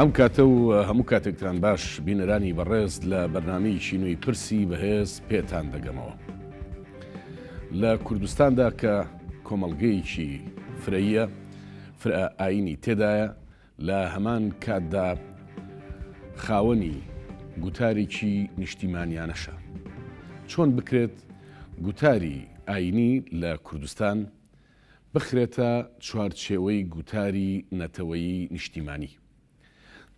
ئەم کاتە و هەموو کاتێکتان باش بینەرانی بەڕێز لە بەرنامەیەکی نوێی پرسی بەهێز پێتان دەگەمەوە. لە کوردستاندا کە کۆمەڵگەیەکی فرەییە، فرە ئایینی تێدایە، لە هەمان کاتدا خاوەنی گوتارێکی نیشتیمانیانەشە. چۆن بکرێت گوتاری ئایینی لە کوردستان بخرێتە چوارچێوەی گوتاری نەتەوەیی نیشتیمانی؟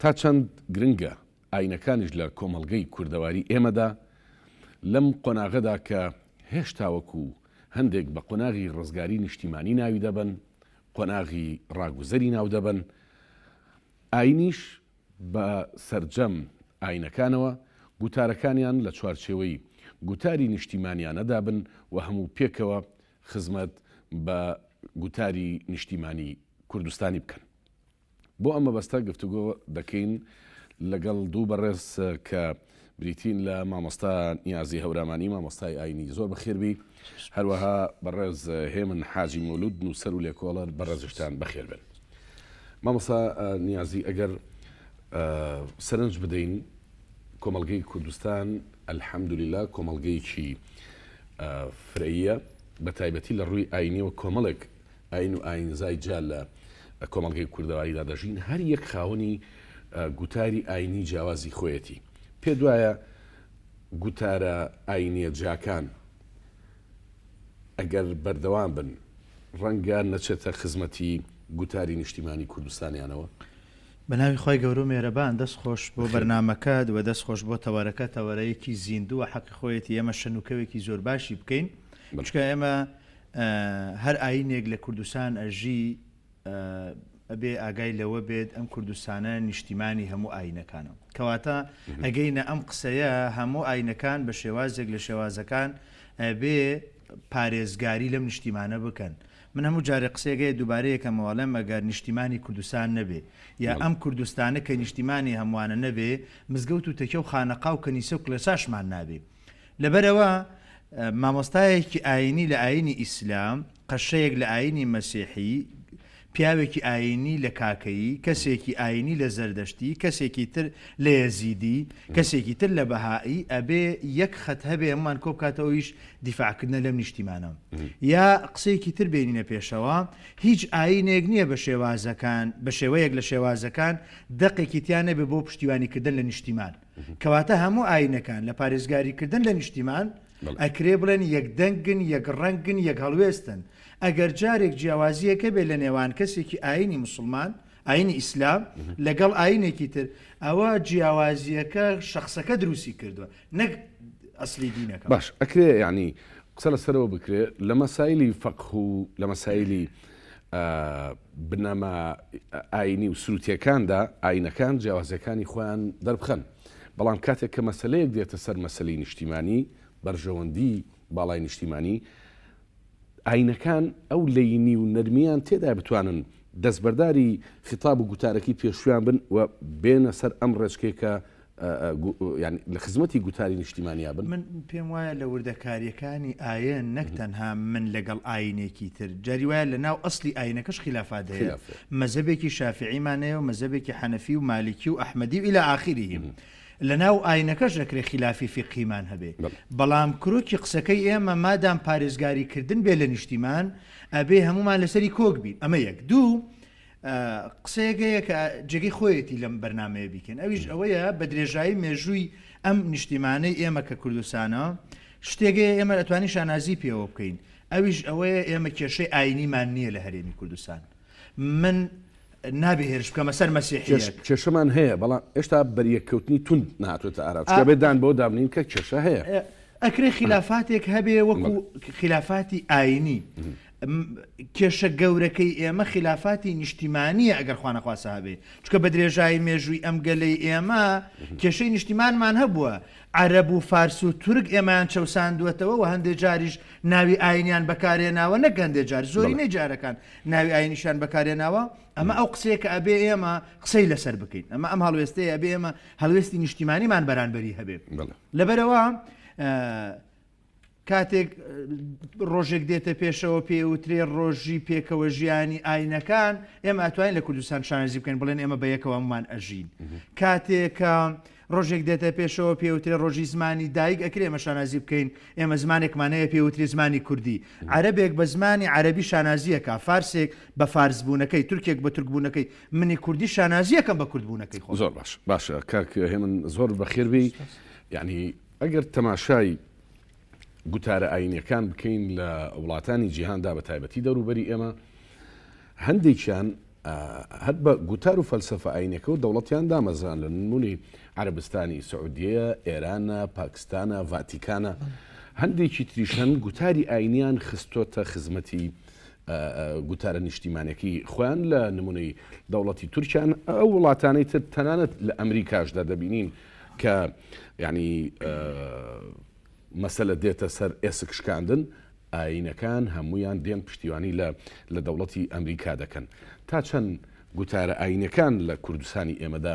تا چەند گرنگە ئایینەکانیش لە کۆمەڵگەی کوردەواری ئێمەدا لەم قۆناغەدا کە هێشتا وەکو هەندێک بە قۆناغی ڕزگاری نیشتیمانی ناوی دەبەن، قۆناغی ڕاگوزەری ناو دەبەن، ئایینیش بە سەرجەم ئایینەکانەوە گوتارەکانیان لە چوارچێوەی گوتاری نیشتیمانیانەدا بن و هەموو پێکەوە خزمەت بە گوتاری نیشتیمانی کوردستانی بکەن. بۆ ئەم مەبەستە گفتوگۆ دەکەین لەگەڵ دوو بەڕێز کە بریتین لە مامۆستا نیازی هەورامانی مامۆستای ئاینی زۆر بەخێربی هەروەها بەڕێز هێمن حاجی مولود نووسەر و لێکۆڵەر بەڕێزشتان بەخێر بن. مامۆستا نیازی ئەگەر سەرنج بدەین کۆمەڵگەی کوردستان الحمدللە کۆمەڵگەیەکی فرەیە بە تایبەتی لە ڕووی ئاینیەوە کۆمەڵێک ئاین و ئاینزای جیا لە کۆمەڵگەی کوردەواریدا دەژین، هەر یەک خاوەنی گوتاری ئاینی جیاوازی خۆیەتی. پێت وایە گوتارە ئاینییە جیاکان ئەگەر بەردەوام بن ڕەنگە نەچێتە خزمەتی گوتاری نیشتیمانی کوردستانیانەوە؟ بە ناوی خوای گەورە و مێرەبان دەست خۆش بۆ بەرنامەکەت وە دەست خۆش بۆ تەوەرەکە تەوەرەیەکی زیندووە حەقی خۆیەتی ئێمە شەنوکەوێکی زۆر باشی بکەین چونکە ئێمە هەر ئایینێک لە کوردستان ئەژی ئەبێ ئاگای لەوە بێت ئەم کوردستانە نیشتیمانی هەموو ئایینەکانە. کەواتە ئەگەینە ئەم قسەیە هەموو ئایینەکان بە شێوازێک لە شێوازەکان ئەبێ پارێزگاری لەم نیشتیمانە بکەن. من هەموو جارێ قسەیەک هەیە دووبارە یەکەمەوە ئەڵێم ئەگەر نیشتیمانی کوردستان نەبێ یا ئەم کوردستانە کە نیشتیمانی هەمووانە نەبێ مزگەوت و تەکیە و خانەقا و کەنیسە و کڵێساشمان نابێ. لەبەرئەوە مامۆستایەکی ئایینی لە ئایینی ئیسلام، قەشەیەک لە ئایینی مەسیحی، پیاوێکی ئایینی لە کاکەیی، کەسێکی ئایینی لە زەردەشتی، کەسێکی تر لە یەزیدی، کەسێکی تر لە بەهائی، ئەبێ یەک خەت هەبێ هەموومان کۆبکاتەوە ئەویش دیفاعکردنە لەم نیشتیمانە. یا قسەیەکی تر بێنینە پێشەوە، هیچ ئایینێک نییە بە شێوازەکان، بە شێوەیەک لە شێوازەکان دەقێکی تیا نەبێ بۆ پشتیوانیکردن لە نیشتیمان. کەواتە هەموو ئاینەکان لە پارێزگاری کردن لە نیشتیمان ئەکرێ بڵێن یەک دەنگن یەک ڕەنگن یەک هەڵوێستن ئەگەر جارێک جیاوازیەک هەبێ لە نێوان کەسێکی ئاینی مسوڵمان ئاینی ئیسلام لەگەڵ ئاینێکی تر ئەوە جیاوازیەکە شەخسەکە دروستی کردووە نەک ئەسلی دینەکە. باش ئەکرێ یانی قسە لەسەرەوە بکرێ لە مەسایلی فەقه و لە مەسایلی بنەما ئایینی و سروتیەکاندا ئایینەکان جیاوازیەکانی خۆیان دەربخەن، بەڵام کاتێک کە مەسەلەیەک دێتە سەر مەسەلەی نیشتیمانی، بەرژەوەندی باڵای نیشتیمانی، ئایینەکان ئەو لەینی و نەرمییان تێدایە بتوانن دەستبەرداری خیتاب و گوتارەکەی پێشوویان بن و بێنە سەر ئەم ڕێچکەی کە یانی لە خزمەتی گوتاری نیشتیمانیا بن؟ من پێم وایە لە وردەکاریەکانی ئایین نەک تەنها من لەگەڵ ئایینێکی تر، جاری وایە لە ناو ئەسڵی ئایینەکەش خیلافات هەیە، مەزهەبێکی شافیعیمان هەیە و مەزهەبێکی حەنەفی و مالیکی و ئەحمەدی و الی آخره، لە ناو ئایینەکەش ئەکرێ خیلافی فیقهیمان هەبێ، بەڵام کرۆکی قسەکەی ئێمە مادام پارێزگاری کردن بێ لە نیشتیمان ئەبێ هەموومان لەسەری کۆک بین، ئەمە یەک. دوو، قسەیەک هەیە کە جێگەی خۆیەتی لەم بەرنامەیە بیکەین ئەویش ئەوەیە بە درێژایی مێژووی ئەم نیشتیمانەی ئێمە کە کوردستانە شتێک هەیە ئێمە ئەتوانین شانازی پێوە بکەین ئەویش ئەوەیە ئێمە کێشەی ئاینیمان نییە لە هەرێمی کوردستان من نابێ هێرش بکەمە سەر مەسیحیەک. کێشەمان هەیە بەڵام هێشتا بەریەککەوتنی توند نەهاتووەتە ئارا چونکە ئەبێ دان بەوە دابنین کە کێشە هەیە. ئەکرێ خیلافاتێک هەبێ وەکو خیلافاتی ئاینی کێشە گەورەکەی ئێمە خیلافاتی نیشتیمانیە ئەگەر خوانەخواستە هەبێ چونکە بە درێژایی مێژووی ئەم گەلەی ئێمە کێشەی نیشتیمانمان هەبووە عەرەب و فارس و تورک ئێمەیان چەوساندووەتەوە و هەندێ جاریش ناوی ئاینیان بەکارهێناوە نەک هەندێ جار زۆرینەی جارەکان ناوی ئاینیشیان بەکارهێناوە ئەمە ئەو قسەیە کە ئەبێ ئێمە قسەی لەسەر بکەین ئەمە ئەم هەڵوێستەیە ئەبێ ئێمە هەڵوێستی نیشتیمانیمان بەرانبەری هەبێ لەبەرەوە. کاتێک ڕۆژێک دێتە پێشەوە پێی ئەوترێ ڕۆژی پێکەوە ژیانی ئاینەکان، ئێمە ئەتوانین لە کوردستان شانازی بکەین بڵێن ئێمە بە یەکەوە هەموومان ئەژین. کاتێک کە ڕۆژێک دێتە پێشەوە پێی ئەوترێ ڕۆژی زمانی دایک ئەکرێ ئێمە شانازی بکەین ئێمە زمانێکمان هەیە پێی ئەوترێ زمانی کوردی. عەرەبێک بە زمانی عەرەبی شانازی ئەکا، فارسێک بە فارسبوونەکەی، تورکێک بە تورکبوونەکەی، منی کوردی شانازی ئەکەم بە کوردبوونەکەی خۆم. زۆر باش باشە کاک هێمن زۆر بەخێر بێی یانی ئەگەر تەماشای گوتارە ئاینیەکان بکەین لە وڵاتانی جیهاندا بە تایبەتی دەوروبەری ئێمە هەندێکیان هەر بە گوتار و فەلسفە ئاینەکە و دەوڵەتیان دامەزران لە نمونی عەربستانی سعودیەیە ئێرانە پاکستانە ڤاتیکانە هەندێکی تریش هەن گوتاری ئاینیان خستۆتە خزمەتی گوتارە نیشتیمانەکەی خۆیان لە نمونەی دەوڵەتی تورکیان ئەو وڵاتانەی تر تەنانەت لە ئەمریکاشدا دەبینین کە یانی مەسەلە دێتە سەر ئێسک شکاندن ئایینەکان هەموویان دێن پشتیوانی لە لە دەوڵەتی ئەمریکا دەکەن تا چەند گوتارە ئایینەکان لە کوردستانی ئێمەدا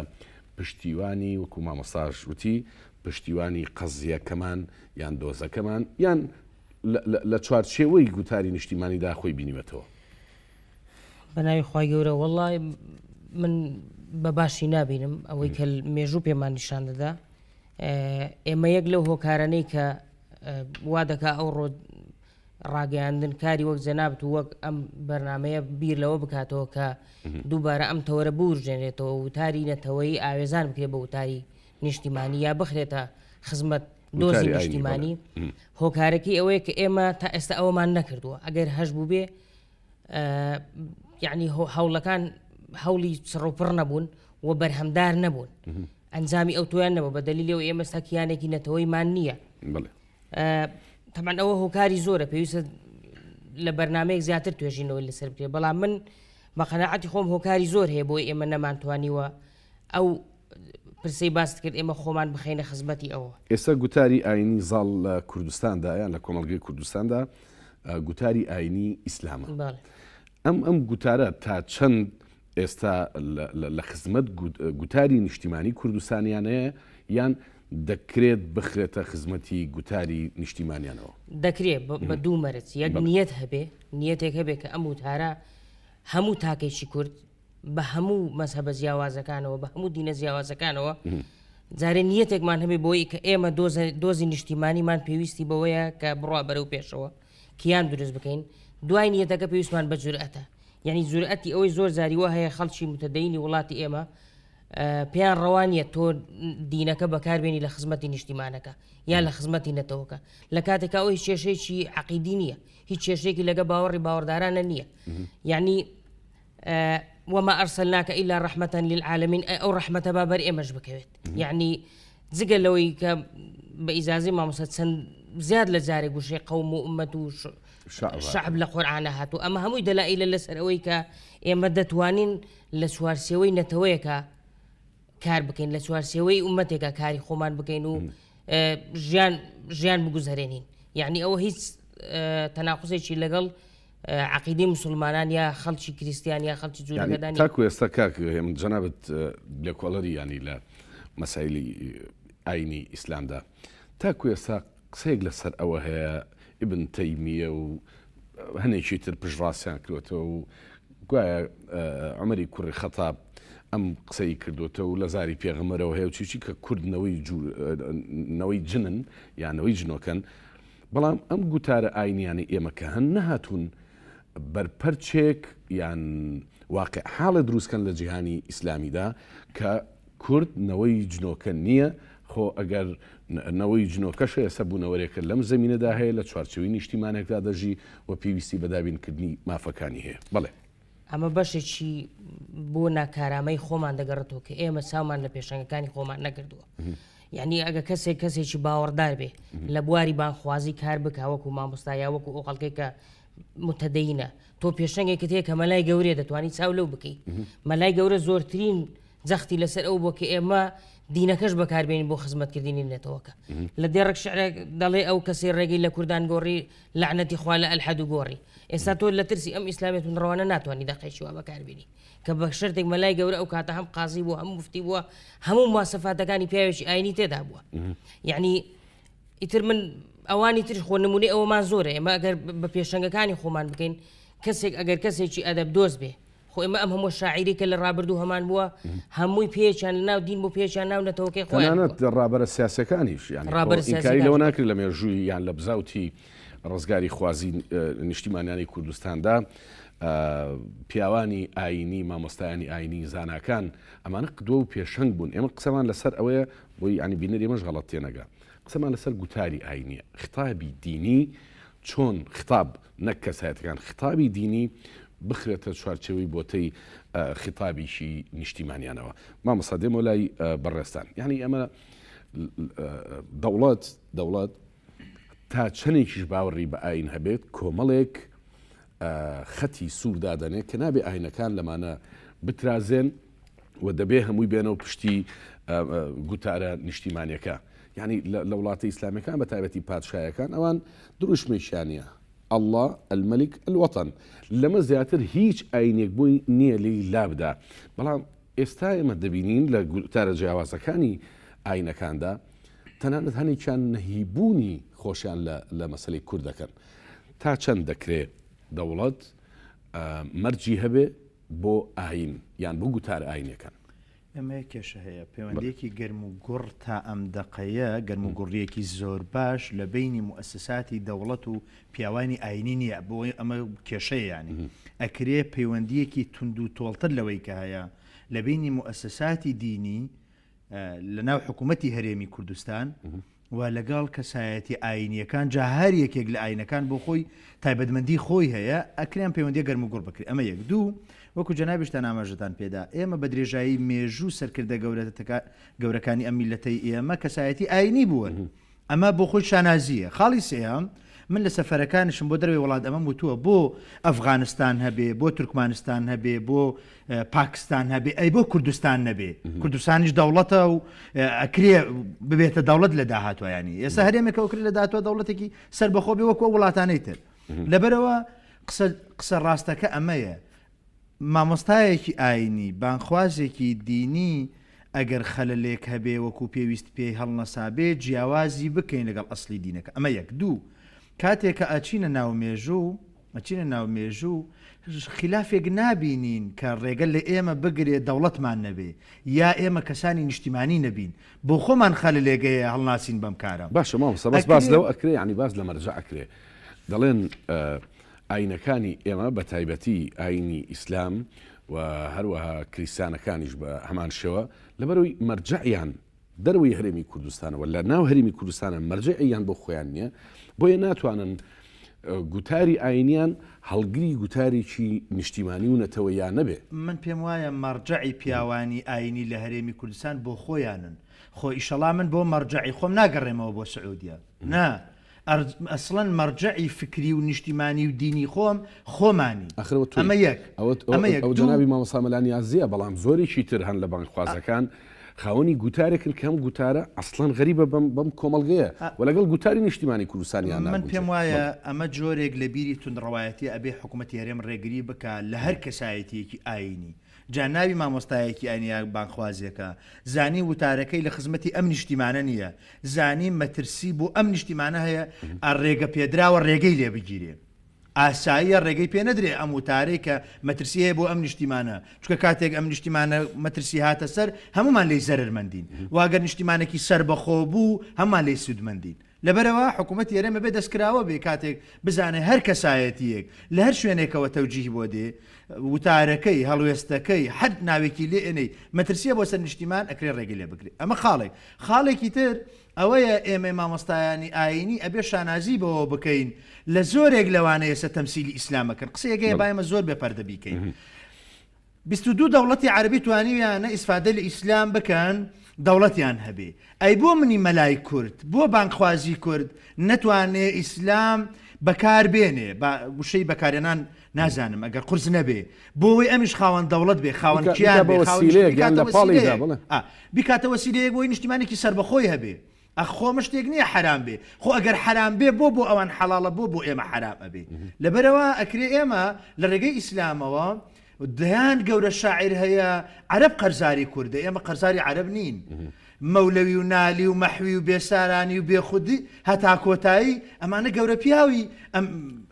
پشتیوانی وەکو مامۆستاش وتی پشتیوانی قەزیەکەمان یان دۆزەکەمان یان لە چوارچێوەی گوتاری نیشتیمانیدا خۆی بینیوەتەوە. بەناوی خوای گەورە وەڵڵا من بە باشی نابینم ئەوەی کە مێژوو پێمان نیشان دەدا ئێمە یەک لەو هۆکارانەی کە وا دەکا ئەو ڕۆ ڕاگەیاندن کاری وەک جەنابت و وەک ئەم بەرنمەیە بیر لەوە بکاتەوە کە دووبارە ئەم تەوەرە بورژێنێتەوە وتاری نەتەوەی ئاوێزان بکرێ بە وتاری نیشتیمانی یا بخرێتە خزمەت دۆزی نیشتیمانی هۆکارەکەی ئەوەیە کە ئێمە تا ئێستا ئەوەمان نەکردووە ئەگەر هەش بوو بێ یعنی هەوڵەکان هەوڵی چڕوپڕ نەبوون و بەرهەمدار نەبوون ئەنجامی ئەو تویان نەبوو بە دەلیلەوە ئێمە سەکیانێکی نەتەوەیمان نییە تەمان ئەوە هۆکاری زۆرە پێویستە لە بەرنمەیەک زیاتر توێژینەوەی لەسەر بکرێت بەڵام من بە قەنەعەتی خۆم هۆکاری زۆر هەیە بۆی ئێمە نەمانتوانیوە ئەو پرسەی باست کرد ئێمە خۆمان بخەینە خزمەتی ئەوە. ئێستا گوتاری ئاینی زاڵ لە کوردستاندا یان لە کۆمەڵگەی کوردستاندا گوتاری ئاینی ئیسلامە. ئەم ئەم گوتارە تا چەند ئێستا لە خزمەت گوتاری نیشتیمانی کوردستانیانەیە یان دەکرێت بخرێتە خزمەتی گوتاری نیشتیمانیانەوە؟ دەکرێت بە دوو مەرج، یەک نیەت هەبێ، نیەتێک هەبێ کە ئەم وتارە هەموو تاکێکی کورد بە هەموو مەزهەبە جیاوازەکانەوە بە هەموو دینە جیاوازەکانەوە جارێ نیەتێکمان هەبێ بۆی کە ئێمە دۆزی نیشتیمانیمان پێویستی بەوەیە کە بڕوا بەرەو پێشەوە کیان دروست بکەین دوای نیەتەکە پێویستمان بە جورئەتە یعنی جورئەتی ئەوەی زۆر جاری وا هەیە خەڵکی متدەینی وڵاتی ئێمە پێیان ڕەوانیە تۆ دینەکە بەکاربێنی لە خزمەتی نیشتیمانەکە یان لە خزمەتی نەتەوەکە لە کاتێکا ئەو هیچ کێشەیەکی عقیدی نییە هیچ کێشەیەکی لەگە باوەڕی باوەڕدارانە نییە یعنی وما ارسلناک الا رحمة للعالمین ئەی ئەو ڕەحمەتە با بەر ئێمەش بکەوێت یعنی جگە لەوەی کە بە ئیجازەی مامۆستا چەند زیاد لە جارێک وشەی قەوم و ئومەت و شعب لە قورئانە هاتوو ئەمە هەمووی دەلائیلە لەسەر ئەوەی کە ئێمە دەتوانین لە چوارچێوەی نەتەوەیەکە کار بکەین لە چوارچێوەی ئومەتێکە کاری خۆمان بکەین و ژیان ژیان بگوزەرێنین یعنی ئەوە هیچ تەناقوزێکی لەگەڵ عەقیدەی موسڵمانان یا خەڵکی کریستیان یا خەڵکی جوولەکەدا نییە. تاکو ئێستا کاک هێمن جەنابت لێکۆڵەری یانی لە مەسایلی ئاینی ئیسلامدا تاکو ئێستا قسەیەک لەسەر ئەوە هەیە ئیبن تەیمیە و هەنێکی تر پشتڕاستیان کردوەتەوە و گوایە عومەری کوڕی خەتاب ئەم قسەی کردوتەوە و لە زاری پێغەمبەرەوە هەیە و چی کە کورد نەوەی نەوەی جنن یان نەوەی جنۆکەن بەڵام ئەم گوتارە ئاینیانەی ئێمە کە هەن نەهاتوون بەرپەرچێک یان واقع حاڵێ دروستکەن لە جیهانی ئیسلامیدا کە کورد نەوەی جنۆکە نییە، خۆ ئەگەر نەوەی جنۆکەشە ئێستا بوونەوەرێکە لەم زەمینەدا هەیە لە چوارچێوەی نیشتیمانێکدا دەژی و پێویستی بە دابینکردنی مافەکانی هەیە. بەڵێ. ئەمە بەشێکی بۆ ناکارامەی خۆمان دەگەڕێتەوە کە ئێمە چاومان لە پێشەنگەکانی خۆمان نەکردووە. یعنی ئەگە کەسێک کەسێکی باوەڕدار بێ لە بواری بانخوازی کار بکە وەکو مامۆستا یا وەکو ئەو خەڵکێک کە متدەینە تۆ پێشەنگێکت هەیە کە مەلای گەورەیە دەتوانی چاو لەو بکەی مەلای گەورە زۆرترین جەختی لەسەر ئەو بۆ کە ئێمە دینەکەش بەکاربێنین بۆ خزمەتکردنی نەتەوەکە لە دێڕێک شعرێک دەڵێ ئەو کەسی ڕێگەی لە کوردان گۆڕی لەعنەتی خوا لە ئەلحەد و گۆڕی ئێستا تۆ لە ترسی ئەم ئیسلامیە توندڕەوانە ناتوانانی دەقێکی وا بەکاربێنی کە بە شەرتێک مەلای گەورە ئەو کاتە هەم قازی بووە هەم مفتی بووە هەموو مواسەفاتەکانی پیاوێکی ئاینی تێدا بووە یعنی ئیتر من. ئەوانی تر خۆ نمونەی ئەوەمان زۆرە ئێمە ئەگەر بە پێشەنگەکانی خۆمان بکەین کەسێک ئەگەر کەسێکی ئەدەب دۆست بێ خۆ ئێمە ئەم هەموو شاعیری کە لە ڕابردوو هەمان بووە هەمووی پێیان لە ناو دین بۆ پێیان ناو نەتەوەکەی خۆیان تەنانەت ڕابەرە سیاسەکانیش یان ڕابەرە ئینکاری لەوە سیاسەکانیش. ناکرێت لە مێژووی یان لە بزاوتی ڕزگاری خوازی نیشتیمانیانی کوردستاندا پیاوانی ئاینی مامۆستایانی ئاینی زاناکان ئەمانە قدوە و پێشەنگ بوون ئێمە قسەمان لەسەر ئەوەیە بۆی ینی بینەری ئێمەش غەڵەت تێنەگا قسەمان لەسەر گوتاری ئاینیە خطابی دینی چۆن خطاب نەک کەسایەتەکان خطابی دینی بخرێتە چوارچێوەی بۆتەی خطابیکی نیشتیمانیانەوە مامۆستا دێمەوە لای بەڕێزتان یعنی ئەمە دەوڵەت دەوڵەت تا چەندێکیش باوەڕی بە ئاین هەبێت کۆمەڵێک خەتی سوور دادەنێت کە نابێ ئاینەکان لەمانە بترازێن و دەبێ هەمووی بێنەوە پشتی گوتارە نیشتیمانیەکە یعنی لە وڵاتە ئیسلامیەکان بە تایبەتی پادشایەکان ئەوان دروشمێکیانە اللە الملک الوطن لەمە زیاتر هیچ ئاینێک بۆی نییە لێی لابدا بەڵام ئێستا ئێمە دەبینین لە گوتارە جیاوازەکانی ئاینەکاندا تەنانەت هەنێکیان نەهیبوونی خۆشیان لە مەسلەی کورد دەکەن تا چەند دەکرێ دەوڵەت مەرجی هەبێ بۆ ئایین یان بۆ گوتارە ئایینیەکان. ئێمە یەک کێشە هەیە، پەیوەندییەکی گەرم و گوڕ تا ئەم دەقەیە، گەرم و گوڕییەکی زۆر باش لە بەینی موئەسەساتی دەوڵەت و پیاوانی ئایینی نییە، بۆ ئەمە کێشەیە یانی ئەکرێ پەیوەندییەکی توند و تۆڵتر لەوەی کە هەیە لە بەینی موئەسەساتی دینی لە ناو حکوومەتی هەرێمی کوردستان و لەگەڵ کەسایەتیە ئایینیەکان جا هەر یەکێک لە ئایینەکان بۆ خۆی تایبەتمەندی خۆی هەیە ئەکرێ ئەم پەیوەندیە گەرموگوڕ بکرێ ئەمە یەک دوو وەکو جەنابیشتان ئاماژەتان پێدا ئێمە بە درێژایی مێژوو سەرکردە گەورەکانی ئەم میللەتەی ئێمە کەسایەتی ئایینی بوون ئەمە بۆ خۆی شانازییە خاڵی سێیەم من لە سەفەرەکانیشم بۆ دەرەوەی وڵات ئەمەم وتووە بۆ ئەفغانستان هەبێ بۆ تورکمانستان هەبێ بۆ پاکستان هەبێ ئەی بۆ کوردستان نەبێ کوردستانیش دەوڵەتە و ئەکرێ ببێتە دەوڵەت لە داهاتوە ینی ئێستا هەرێمێکە ئەکرێ لە داهاتوە دەوڵەتێکی سەربەخۆ بێ وەکو وڵاتانەی تر لەبەرەوە قسە قسە ڕاستەکە ئەمەیە مامۆستایەکی ئاینی بانخوازێکی دینی ئەگەر خەلەلێک هەبێ وەکو پێویست پێی هەڵنەسابێ جیاوازی بکەین لەگەڵ ئەسلی دینەکە ئەمە یەک دوو کاتێک کە ئەچینە ناو مێژوو ئەچینە ناو مێژوو خیلافێک نابینین کە ڕێگە لە ئێمە بگرێ دەوڵەتمان نەبێ یا ئێمە کەسانی نیشتیمانی نەبین بۆ خۆمان خەلەلێگەیە هەڵناسین بەم کارە. باشە مامۆستا بەس باس لەوە ئەکرێ یانی باس لە مەرجەع ئەکرێ دەڵێن ئاینەکانی ئێمە بە تایبەتی ئاینی ئیسلام و هەروەها کریستیانەکانیش بە هەمان شێوە لەبەرەوەی مەرجەعیان دەرەوەی هەرێمی کوردستانەوە لە ناو هەرێمی کوردستانە مەرجەعیان بۆ خۆیان نییە بۆیە ناتوانن گوتاری ئاینیان هەڵگری گوتارێکی نیشتیمانی و نەتەوەیان نەبێ. من پێم وایە مەرجەعی پیاوانی ئاینی لە هەرێمی کوردستان بۆ خۆیانن خۆ ئیشەڵا من بۆ مەرجەعی خۆم ناگەڕێمەوە بۆ سعودیە نا ئەسڵەن مەرجەعی فکری و نیشتیمانی و دینی خۆم خۆمانی. ئاخر ئەوە تۆی. ئەمە یەک. ئەوە ئەمە یەک. ئەوە دوو. جەنابی مامۆستا مەلا نیازییە، بەڵام زۆرێکی تر هەن لە بانگخوازەکان خاوەنی گوتارێکن کە ئەم گوتارە ئەسڵەن غەریبە بەم بەم کۆمەڵگەیە و لەگەڵ گوتاری نیشتیمانی کوردستانیان من ناگونجێ. پێم وایە بەڵێ. ئەمە جۆرێک لە بیری توندڕەوایەتیە ئەبێ حکومەتی هەرێم ڕێگری بکا لە هەر کەسایەتیەکی ئایینی جا ناوی مامۆستایەکی ئاینی یا بانگخوازێکە زانی وتارەکەی لە خزمەتی ئەم نیشتیمانە نییە زانی مەترسی بۆ ئەم نیشتیمانە هەیە ئە ڕێگە پێدراوە ڕێگەی لێ بگیرێ ئاساییە ڕێگەی پێ نەدرێ ئەم وتارەی کە مەترسی هەیە بۆ ئەم نیشتیمانە چونکە کاتێک ئەم نیشتیمانە مەترسی هاتە سەر هەمومان لێی زەرەرمەندین و ئەگەر نیشتیمانێکی سەربەخۆ بوو هەمومان لێی سوودمەندین لەبەرئەوە حکوومەتی هەرێم ئەبێ دەستکراوە بێ کاتێک بزانێ هەر کەسایەتییەک لە هەر شوێنێکەوە تەوجیهی بۆ دێ وتارەکەی، هەڵوێستەکەی، هەر ناوێکی لێ ئەنێی مەترسییە بۆ سەر نیشتیمان ئەکرێ ڕێگەی لێ بگرێ. ئەمە خاڵێک. خاڵێکی تر ئەوەیە ئێمەی مامۆستایانی ئایینی ئەبێ شانازی بەوە بکەین لە زۆرێک لەوانە ئێستا تەمسیلی ئیسلام ئەکەن. قسەیەک هەیە با ئێمە زۆر بێ پەردە بیکەین. 22 دەوڵەتی عەرەبی توانیویانە ئیسفادە لە ئیسلام بکەن دەوڵەتیان هەبێ ئەی بۆ منی مەلای کورد بۆ بانگخوازی کورد نەتوانێ ئیسلام بەکار بێنێ با وشەی بەکارێنان نازانم ئەگەر قورس نەبێ بۆ وەی ئەمیش خاوەن دەوڵەت بێ خاوەن کیان بێ خاوەن وەسیلەیەک یان بیکاتە لە پاڵیدا وەسیلەیەک بڵێ ئا بیکاتە وەسیلەیەک بۆی نیشتیمانێکی سەربەخۆی هەبێ ئەخ خۆ ئەمە شتێک نییە حەرام بێ خۆ ئەگەر حەرام بێ بۆ بۆ ئەوان حەڵاڵە بۆ بۆ ئێمە حەرام ئەبێ لەبەرئەوە ئەکرێ ئێمە لە ڕێگەی ئیسلامەوە دەیان گەورە شاعیر هەیە عەرەب قەرزاری کوردە ئێمە قەرزاری عەرەب نین. مەولەوی و نالی و مەحوی و بێسارانی و بێخودی هەتا کۆتایی ئەمانە گەورە پیاوی ئەم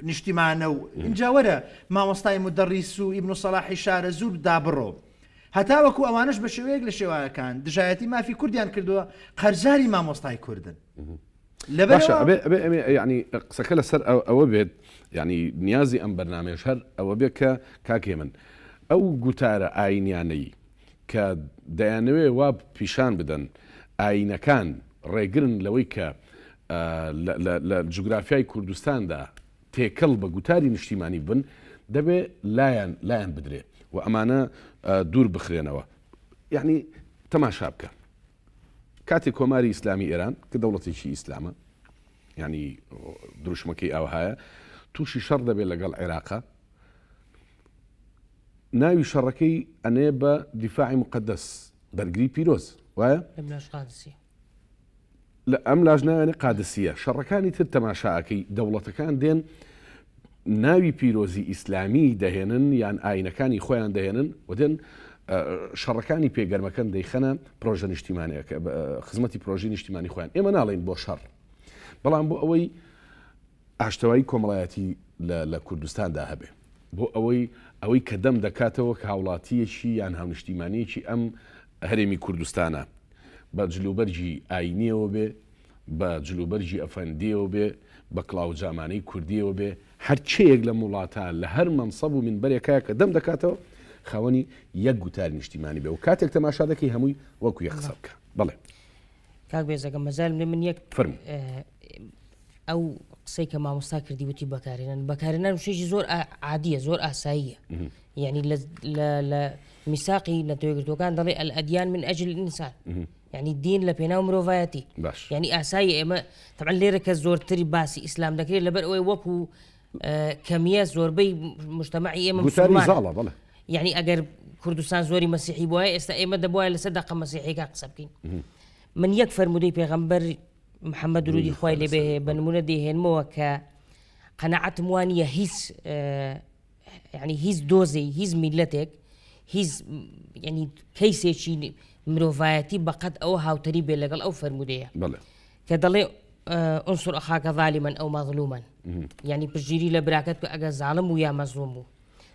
نیشتیمانە و ئینجا وەرە مامۆستای مودەڕیس و ئیبن سەڵاحی شارەزوور دابڕۆ هەتاوەکو ئەوانەش بە شێوەیەک لە شێوەکان دژایەتی مافی کوردیان کردووە قەرزاری مامۆستای کوردن. باشە ئەبێ ئەبێ ئەمێ یعنی قسەکە لەسەر ئەوە بێت یعنی نیازی ئەم بەرنامەیەش هەر ئەوە بێت کە کاک هێمن ئەو گوتارە ئاینیانەی کە دەیانەوێ وا پیشان بدەن ئاینەکان ڕێگرن لەوەی کە لە جوگرافیای کوردستاندا تێکەڵ بە گوتاری نیشتیمانی بن دەبێ لایان لایان بدرێ و ئەمانە دوور بخرێنەوە یعنی تەماشا بکە کاتێک کۆماری ئیسلامی ئێران کە دەوڵەتێکی ئیسلامە ینی دروشمەکەی ئاوهایە تووشی شەڕ دەبێت لەگەڵ عێراقا ناوی شەڕەکەی ئەنێ بە دیفاعی مقدس بەرگری پیرۆز وایە لە ئەم لاش ناوێنێ قادسیە شەڕەکانی تر تەماشاکەی دەوڵەتەکان دێن ناوی پیرۆزی ئیسلامی دەهێنن یان ئاینەکانی خۆیان دەهێنن و دێن شەڕەکانی پێگەرمەکەن دەیخەنە پرۆژە نیشتیمانەکە خزمەتی پرۆژی نیشتیمانی خۆیان ئێمە ناڵێن بۆ شەڕ بەڵام بۆ ئەوەی ئاشتەوایی کۆمەڵایەتی لە کوردستاندا هەبێ بۆ ئەوەی ئەوەی کە دەم دەکاتەوە کە هاوڵاتیەکی یان هاونیشتیمانیەکی ئەم هەرێمی کوردستانە بە جلوبەرگی ئاینیەوە بێ بە جلوبەرگی ئەفەندیەوە بێ بە کڵاو جامانەی کوردیەوە بێ هەرچەیەک لەم وڵاتە لە هەر مەنسەب و منبەرێکایە کە دەم دەکاتەوە خاوەنی یەک گوتاری نیشتیمانی بێ و کاتێک تەماشا دەکەی هەمووی وەکو یەک قسە بکە بەڵێ. کاک بێزەکە مەزالم لێ من یەک فەرموو. ئەو قسەی کە مامۆستا کردی وتی بەکارهێنان بەکارهێنان وشەیەکی زۆر عادیە زۆر ئاساییە یعنی لە میساقی نەتەوەیەکگرتووەکان دەڵێ الأديان من أجل الإنسان یعنی دین لە پێناو مرۆڤایەتی باش یعنی ئاسایی ئێمە طبعا لێرە کە زۆرتری باسی ئیسلام دەکرێت لەبەر ئەوەی وەکو کەمیە زۆربەی مجتمعی ئێمە گوتاری مسلمانە. زاڵە بەڵێ یعنی ئەگەر کوردستان زۆری مەسیحی بوایە ئێستا ئێمە دەبوایە لەسەر دەقە مەسیحیەکان قسە بکەین من یەک فەرموودەی پێغەمبەر محەممەد درودی خوای لێ بێ هەیە بە نمونە دەیهێنمەوە کە قەناعەتم وا نییە هیچ یعنی هیچ دۆزێ هیچ میلەتێک هیچ یعنی کەیسێکی مرۆڤایەتی بەقەت ئەوە هاوتەری بێ لەگەڵ ئەو فەرمودەیە کە دەڵێ انصر أخاك ظالما أو مظلوما یعنی پشتگیری لە براکەت بکە ئەگەر زاڵم بوو یا مەزلوم بوو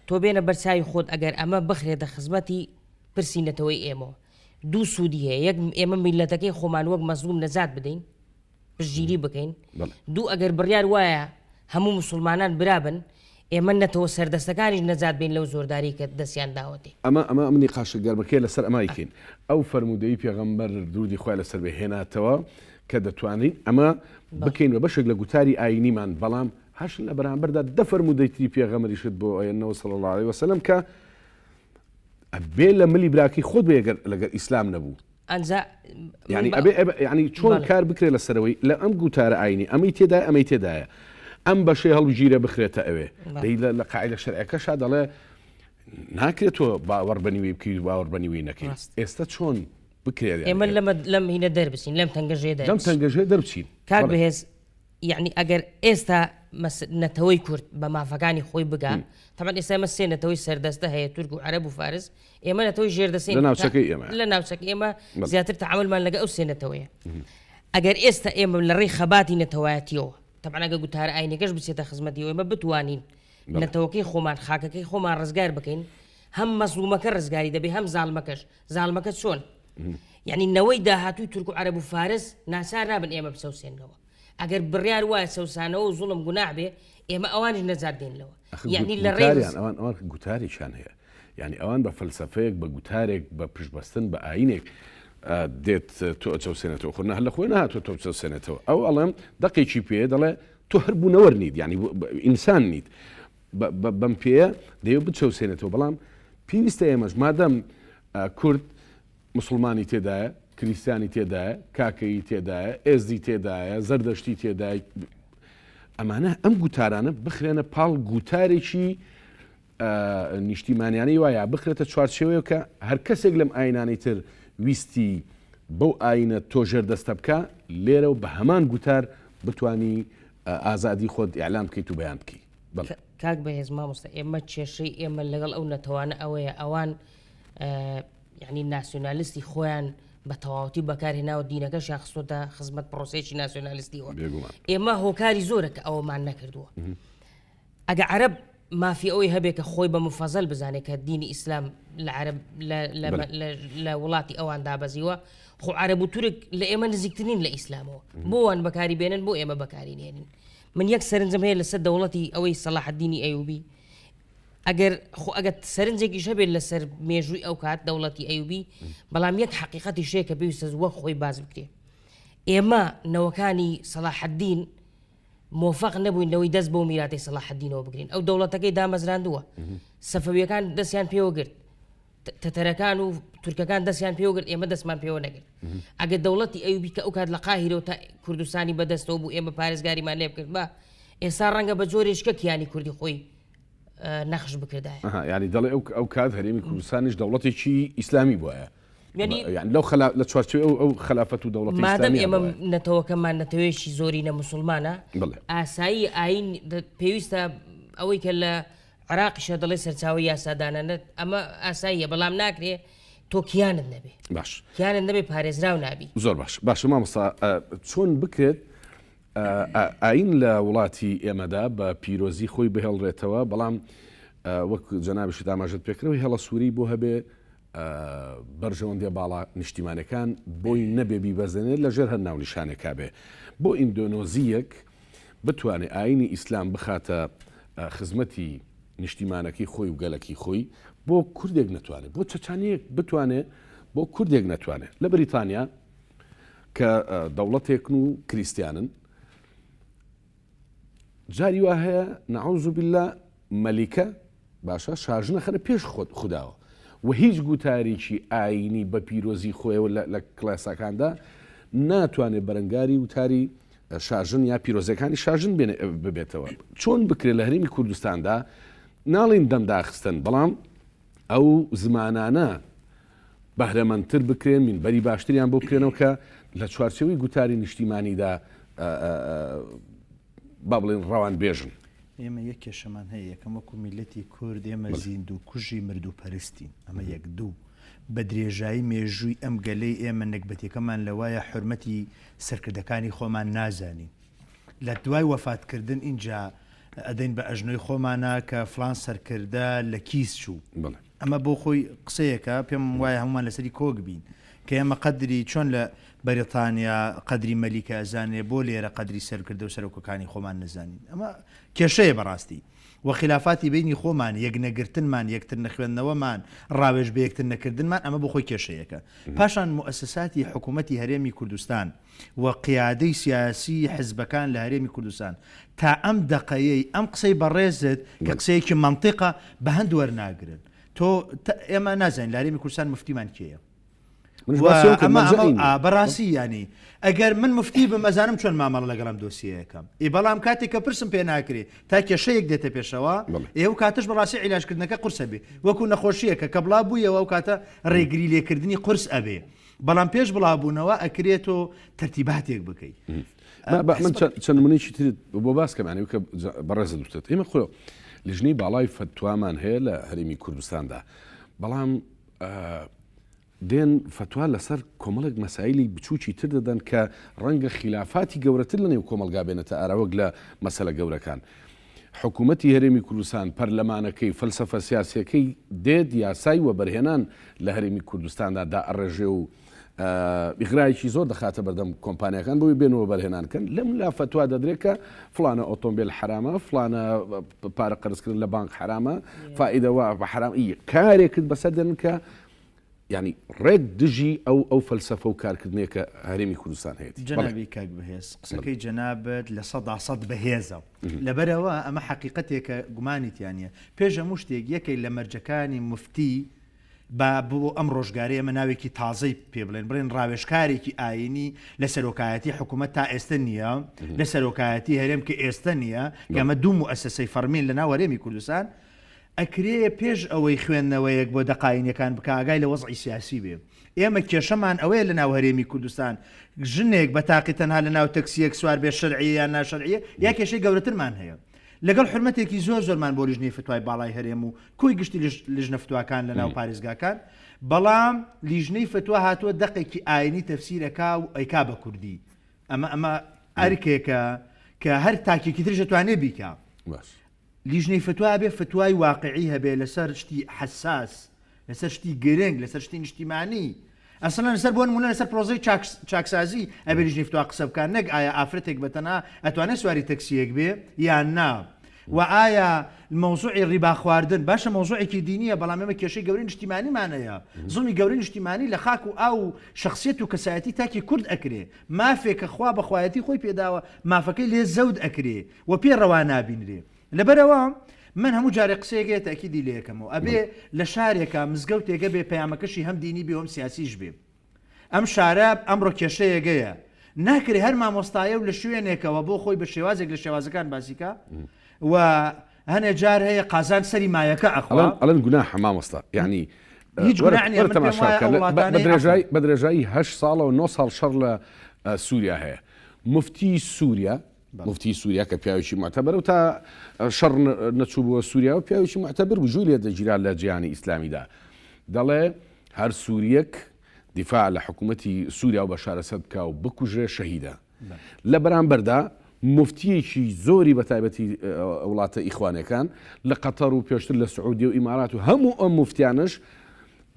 تۆ بێنە بەرچاوی خۆت ئەگەر ئەمە بخرێتە خزمەتی پرسی نەتەوەی ئێمەوە دوو سوودی هەیە یەک ئێمە میللەتەکەی خۆمان وەک مەزلوم نەجات بدەین پشتگیری بکەین دوو ئەگەر بڕیار وایە هەموو مسلمانان برابن ئێمە نەتەوە سەردەستەکانیش نەجات بین لەو زۆرداری کە دەستیان داوەتێ. ئەمە ئەمە ئەم نیقاشە گەرمەکەی لەسەر ئەمە ئەیکەین ئەو فەرموودەی پێغەمبەر درودی خوای لەسەر بێ هێناتەوە کە دەتوانین ئەمە بکەین بە بەشێک لە گوتاری ئایینیمان بەڵام هەشن لە بەرامبەردا دە فەرموودەی تری پێغەمبەریشت بۆ ئەیەنەوە صلی اللە علیه وسلم کە ئەبێ لە ملی براکەی خۆت بێ گەر لەگەر ئیسلام نەبوو. ئەنجا یعنی ئەبێ یعنی چۆن کار بکرێت لە سەرەوەی لە ئەم گوتارە ئاینی ئەمەی تێدای ئەمەی تێدایە ئەم بەشەی هەڵبگیرە بخرێتە ئەوێ دەی لە قاعدە شەرعەکەشا دەڵێ ناکرێت تۆ باوەڕ بەنیوی بکەیت باوەڕ بەنیوی نەکەیت ئێستا چۆن بکرێت ئێمە لەمە لەم هینە دەربچین لەم تەنگەژێ لەم تەنگەژێ دەربچین کاک بەهێز یەعنی ئەگەر ئێستا نەتەوەی کورد بە مافەکانی خۆی بگا تەبعەن ئێستا ئێمە سێ نەتەوەی سەردەستە هەیە تورک و عەرەب و فارس ئێمە نەتەوەی ژێردەستین لە ناوچەکەی ئێمە لە ناوچەکە ئێمە زیاتر تەعاملمان لەگە ئەو سێ نەتەوەیە ئەگەر ئێستا ئێمە لە ڕێی خەباتی نەتەوایەتیەوە تەبعەن ئەگە گوتارە ئاینەکەش بچێتە خزمەتی ئێمە بتوانین نەتەوەکەی خۆمان خاکەکەی خۆمان ڕزگار بکەین هەم مەزڵومەکە ڕزگاری دەبێ هەم زاڵمەکەش زاڵمەکە چۆن یعنی نەوەی داهاتووی تورک و عەرەب و فارس ناچار نابن ئێمە بچەوسێنەوە ئەگەر بڕیار وایە چەوسانەوە و زوڵم گوناح بێ ئێمە ئەوانیش نەجات دێن لەوە یعنی لە ڕێی گوتاریان ئەوان ئەوان گوتارێکیان هەیە یعنی ئەوان بە فەلسەفەیەک بە گوتارێک بە پشتبەستن بە ئاینێک دێت تۆ ئەچەوسێنێتەوە خۆ نە هەر لە خۆی نەهاتووە تۆ بچەوسێنێتەوە ئەو ئەڵێم دەقێکی پێ دەڵێ تۆ هەر بوونەوەر نیت یعنی ئینسان نیت بەم پێیە دەیەوێت بچەوسێنێتەوە بەڵام پێویستە ئێمەش مادەم کورد موسڵمانی تێدایە، کریستیانی تێدایە، کاکەیی تێدایە، ئێزدی تێدایە، زەردەشتی تێدایە، ئەمانە ئەم گوتارانە بخرێنە پاڵ گوتارێکی نیشتیمانیانەی وایە بخرێتە چوارچێوەیە کە هەر کەسێک لەم ئاینانەی تر ویستی بەو ئاینە تۆ ژێردەستە بکە لێرە و بە هەمان گوتار بتانی ئازادی خۆت ئیعلان بکەیت و بەیان بکەیت. کاک بەهێز مامۆستا ئێمە کێشەی ئێمە لەگەڵ ئەو نەتەوانە ئەوەیە ئەوان یعنی ناسیۆنالیستی خۆیان بە تەواوەتی بەکارهێناوە دینەکەشیان خستۆتە خزمەت پرۆسەیەکی ناسیۆنالیستیەوە. ئێمە هۆکاری زۆرە کە ئەوەمان نەکردووە. ئەگە عەرەب مافی ئەوەی هەبێ کە خۆی بە مفەزەل بزانێت کە دینی ئیسلام لە عەرەب لە وڵاتی ئەوان دابەزیوە خۆ عەرەب و تورک لە ئێمە نزیکترین لە ئیسلامەوە بۆ وان بەکاری بێنن بۆ ئێمە بەکاری نێنین من یەک سەرنجم هەیە لەسەر دەوڵەتی ئەوەی سەلاحەدینی ئەیوبی ئەگەر خۆ ئەگەر سەرنجێکیش هەبێت لەسەر مێژووی ئەو کات دەوڵەتی ئەیوبی بەڵام یەک حقیقەتی شەیە کە پێویستە وەک خۆی باز بکرێ ئێمە نەوەکانی سەلاحەدین مۆفەق نەبووین لەوەی دەست بەو میراتەی سەڵاحەدینەوە بگرین ئەو دەوڵەتەکەی دامەزراندووە سەفەویەکان دەستیان پێوە گرت تەتەرەکان و تورکەکان دەستیان پێوە گرت ئێمە دەستمان پێوە نەگرت ئەگەر دەوڵەتی ئەیوبی کە ئەو کات لە قاهیرە و تا کوردستانی بەدەستەوە بوو ئێمە پارێزگاریمان لێ بکرد بە ئێستا ڕەنگە بە جۆرێکە کیانی کوردی خۆی نەخش بکردایە. ئەها یانی دەڵێ ئەو ئەو کات هەرێمی کوردستانیش دەوڵەتێکی ئیسلامی بوایە. یانی یانی لەو خەلا لە چوارچێوەی ئەو ئەو خەلافەت و دەوڵەتی مادەم ئیسلامییە ئێمە بوایە. نەتەوەکەمان نەتەوەیەکی زۆرینە موسوڵمانە بەڵێ. ئاسایی ئایین پێویستە ئەوەی کە لە عێراقیشە دەڵێ سەرچاوەی یاسادانانە ئەمە ئاساییە بەڵام ناکرێ تۆ کیانت نەبێ باش. کیانت نەبێ پارێزراو نابی. زۆر باش باشە مامۆستا چۆن بکرێت ئایین لە وڵاتی ئێمەدا بە پیرۆزی خۆی بهێڵرێتەوە، بەڵام وەک جەنابیشت ئاماژەت پێکرد هێڵە سووری بۆ هەبێ بەرژەوەندیە باڵا نیشتیمانەکان بۆی نەبێ بیبەزێنێت لە ژێر هەر ناونیشانێکا بێ بۆ ئیندۆنۆزیەک بتوانێ ئاینی ئیسلام بخاتە خزمەتی نیشتیمانەکەی خۆی و گەلەکی خۆی بۆ کوردێک نەتوانێت بۆ چەچانیەک بتوانێ بۆ کوردێک نەتوانێت لە بریتانیا کە دەوڵەتێکن و کریستیانن جاری وا هەیە نعوذ بالله مەلیکە باشە شاژنە خەرە پێش خۆت خودداوە و هیچ گوتارێکی ئاینی بە پیرۆزی خۆیەوە لە کلاسەکاندا ناتوانێت بەرەنگاری وتاری شاژن یا پیرۆزەکانی شاژن ببێتەوە چۆن بکرێت لە هەرێمی کوردستاندا ناڵین دەمداخستن بەڵام ئەو زمانانە بەهرەمەندتر بکرێن، مینبەری باشتریان بۆ بکرێنەوە کە لە چوارچێوەی گوتاری نیشتیمانیدا با بڵێن ڕەوانبێژن. ئێمە یەک کێشەمان هەیە، یەکەم وەکو میللەتی کورد ئێمە زیندوو کوژی مردوو پەرستین، ئەمە یەک. دوو، بە درێژایی مێژووی ئەم گەلەی ئێمە نەگبەتیەکەمان لەوایە حورمەتی سەرکردەکانی خۆمان نازانین. لە دوای وەفات کردن ئینجا ئەدەین بە ئەژنۆی خۆمانا کە فڵان سەرکردە لە کیس چوو. ئەمە بۆ خۆی قسەیەکە پێم وایە هەمومان لەسەری کۆک بین کە ئێمە قەدری چۆن لە بەریتانیا قەدری مەلیکە ئەزانێ بۆ لێرە قەدری سەرکردە و سەرۆکەکانی خۆمان نەزانین ئەمە کێشەیە بەڕاستی و خلافاتی بینی خۆمان یەک نەگرتنمان یەکتر نەخوێندنەوەمان ڕاوێژ بە یەکتر نەکردنمان ئەمە بۆ خۆی کێشەیەکە پاشان موئەسەساتی حکوومەتی هەرێمی کوردستان و قیادەی سیاسی حزبەکان لە هەرێمی کوردستان تا ئەم دەقەیەی ئەم قسەی بەڕێزت کە قسەیەکی مەنتیقە بە هەند وەرناگرن تۆ ئێمە نازانین لە هەرێمی کوردستان مفتیمان کێیە بەڕاستی ینی ئەگەر من مفتی بم ئەزانم چۆن مامەڵە لەگەڵم دۆسیەکەم ئی بەڵام کاتێک کە پرسم پێ ناکرێ تا کێشەیەک دێتە پێشەوە ئێ و کاتش بەڕاستی عیلاجکردنەکە قورسە بێ وەکو نەخۆشیەکە کە بڵا بوویەوە ئەو کاتە ڕێگری لێکردنی قورس ئەبێ بەڵام پێش بڵاوبوونەوە ئەکرێ تۆ تەرتیباتێک بکەی. من چەند نمونەیەکی ترت بۆ باس کەم یانی کە بەڕێزت وتت ئێمە خۆ لیژنەی باڵای فەتوامان هەیە لە هەرێمی کوردستاندا بەڵام دێن فەتوا لەسەر کۆمەڵێک مەسایلی بچووکی تر دەدەن کە ڕەنگە خلافاتی گەورەتر لە نێو کۆمەڵگا بێنێتە ئارا وەک لە مەسەلە گەورەکان. حکوومەتی هەرێمی کوردستان، پەرلەمانەکەی، فەلسەفە سیاسییەکەی دێت یاسای وەبەرهێنان لە هەرێمی کوردستاندا دائەڕێژێ و ئیغرایەکی زۆر دەخاتە بەردەم کۆمپانیاکان بۆی بێن وەبەرهێنان کەن. لەم لا فەتوا دەدرێت کە فڵانە ئۆتۆمبێل حەرامە، فڵانە پارە قەرزکردن لە بانک حەرامە، فائیدە وا بە حەرام، ئی کارێکت بەسەر دێنن کە یانی ڕێک دژی ئەو ئەو فەلسەفە و کارکردنەیە کە هەرێمی کوردستان هەیەتی. جەنابی کاک بەهێز قسەکەی جەنابت 100% بەهێزە لەبەرئەوە ئەمە حەقیقەتێکە گومانی تیا نیە پێش هەموو شتێک یەکێک لە مەرجەکانی موفتی با بۆ ئەم ڕۆژگارەی ئێمە ناوێکی تازەی پێ بڵێن بڵێن ڕاوێژکارێکی ئایینی لە سەرۆکایەتی حکوومەت تا ئێستە نییە لە سەرۆکایەتی هەرێم کە ئێستە نییە کە ئەمە دوو موئەسەسەی فەڕمین لە ناو هەرێمی کوردستان ئەکرێ پێش ئەوەی خوێندنەوەیەک بۆ دەقە ئاینیەکان بکا ئاگای لە وەزعی سیاسی بێ. ئێمە کێشەمان ئەوەیە لە ناو هەرێمی کوردستان ژنێک بە تاقی تەنها لە ناو تەکسیەک سوار بێ شەرعیە یان ناشەرعیە یا کێشەی گەورەترمان هەیە. لەگەڵ حورمەتێکی زۆر زۆرمان بۆ لیژنەی فتوای باڵای هەرێم و کۆی گشتی لیژنە فتواکان لە ناو پارێزگاکان، بەڵام لیژنەی فتوا هاتووە دەقێکی ئاینی تەفسیر ئەکا و ئەیکا بە کوردی. ئەمە ئەمە ئەرکێکە کە هەر تاکێکی تریش ئەتوانێ بیکا. لیژنەی فتوا ئەبێ فتوای واقعی هەبێ لەسەر شتی حەساس، لەسەر شتی گرنگ، لەسەر شتی نیشتیمانی. ئەسڵەن لەسەر بۆ نموونە لەسەر پرۆسەی چاکسازی ئەبێ لیژنەی فتوا قسە بکا نەک ئایا ئافرەتێک بە تەنها ئەتوانێ سواری تەکسییەک بێ یان نا و ئایا مەوزوعی ڕیبا خواردن باشە مەوزوعێکی دینییە بەڵام ئێمە کێشەی گەورەی نیشتیمانیمان هەیە زوڵمی گەورەی نیشتیمانی لە خاک و ئاو و شەخسیەت و کەسایەتی تاکی کورد ئەکرێ مافێک کە خوا بە خوایەتی خۆی پێداوە مافەکەی لێ زەوت ئەکرێ و پێ ڕەوا نابینرێ. لەبەرئەوە من هەموو جارێک قسەیەک هەیە تەئکیدی لێ ئەکەمەوە ئەبێ لە شارێکا مزگەوتێک هەبێ پەیامەکەشی هەم دینی بێ و هەم سیاسیش بێ. ئەم شارە ئەمڕۆ کێشەیەک هەیە ناکرێ هەر مامۆستایە و لە شوێنێکەوە بۆ خۆی بە شێوازێک لە شێوازەکان باسی کا و هەنێ جار هەیە قازان سەری مایەکە ئەخوا. ئەڵێن گوناحە مامۆستا یانی هیچ گوناح نییە من پێم وایە ئەو وڵاتانەی بە درێژایی هەشت ساڵەوە نۆ ساڵ شەڕ لە سووریا هەیە موفتی سووریا موفتی سووریا کە پیاوێکی موعتەبەرە و تا شەڕ نەچوو بۆ سووریا و پیاوێکی موعتەبر بوو گوێی لێ دەگیرا لە جیهانی ئیسلامیدا دەڵێ هەر سووریەک دیفاع لە حکوومەتی سووریا و بەشار ئەسەد بکا و بکوژرێ شەهیدە لە بەرامبەردا موفتیەکی زۆری بە تایبەتی وڵاتە ئیخوانەکان لە قەتەر و پێشتر لە سعودیە و ئیمارات و هەموو ئەم موفتیانش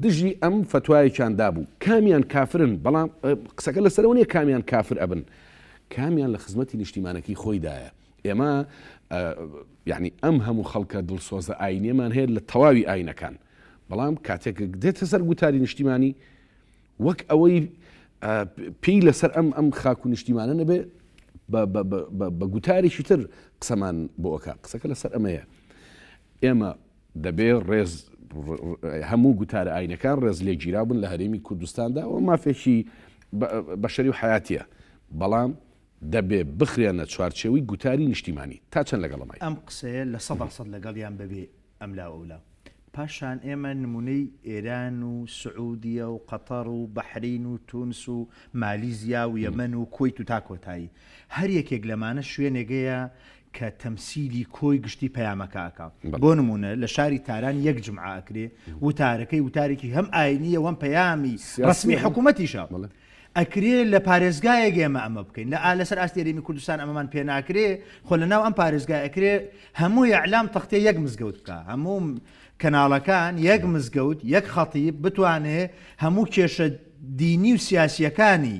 دژی ئەم فتوایەکیان دابوو کامیان کافرن بەڵام قسەکە لەسەرەوە نیە کامیان کافر ئەبن کامیان لە خزمەتی نیشتیمانەکەی خۆیدایە ئێمە یعنی ئەم هەموو خەڵکە دڵسۆزە ئاینیەمان هەیە لە تەواوی ئاینەکان بەڵام کاتێک دێتە سەر گوتاری نیشتیمانی وەک ئەوەی پێی لەسەر ئەم ئەم خاک و نیشتیمانە نەبێ بە گوتارێکی تر قسەمان بۆ ئەکا قسەکە لەسەر ئەمەیە ئێمە دەبێ ڕێز هەموو گوتارە ئاینەکان ڕێز لێگیراو بن لە هەرێمی کوردستاندا و مافێکی بەشەری و حیاتیە بەڵام دەبێ بخرێنە چوارچێوەی گوتاری نیشتیمانی تا چەند لەگەڵمای؟ ئەم قسەیە 100% لەگەڵیان بەبێ ئەملا و ئەولا. پاشان ئێمە نمونەی ئێران و سعودیە و قەتەڕ و بەحرین و تونس و مالیزیا و یەمەن و کوەیت و تا کۆتایی هەر یەکێک لەمانە شوێنێگەیە کە تەمسیلی کۆی گشتی پەیامەکە ئەکا. بۆ نموونە لە شاری تاران یەک جومعە ئەکرێ وتارەکەی وتارێکی هەم ئاینییە و هەم پەیامی ڕەسمی حکوومەتیشە. ئەکرێ لە پارێزگایەک ئێمە ئەمە بکەین لە لەسەر ئاستی هەرێمی کوردستان ئەمەمان پێ ناکرێ خۆ لە ناو ئەم پارێزگای ئەکرێ هەموو ئیعلام تەختێ یەک مزگەوت بکا هەموو کەناڵەکان یەک مزگەوت یەک خەتیب بتوانێ هەموو کێشە دینی و سیاسیەکانی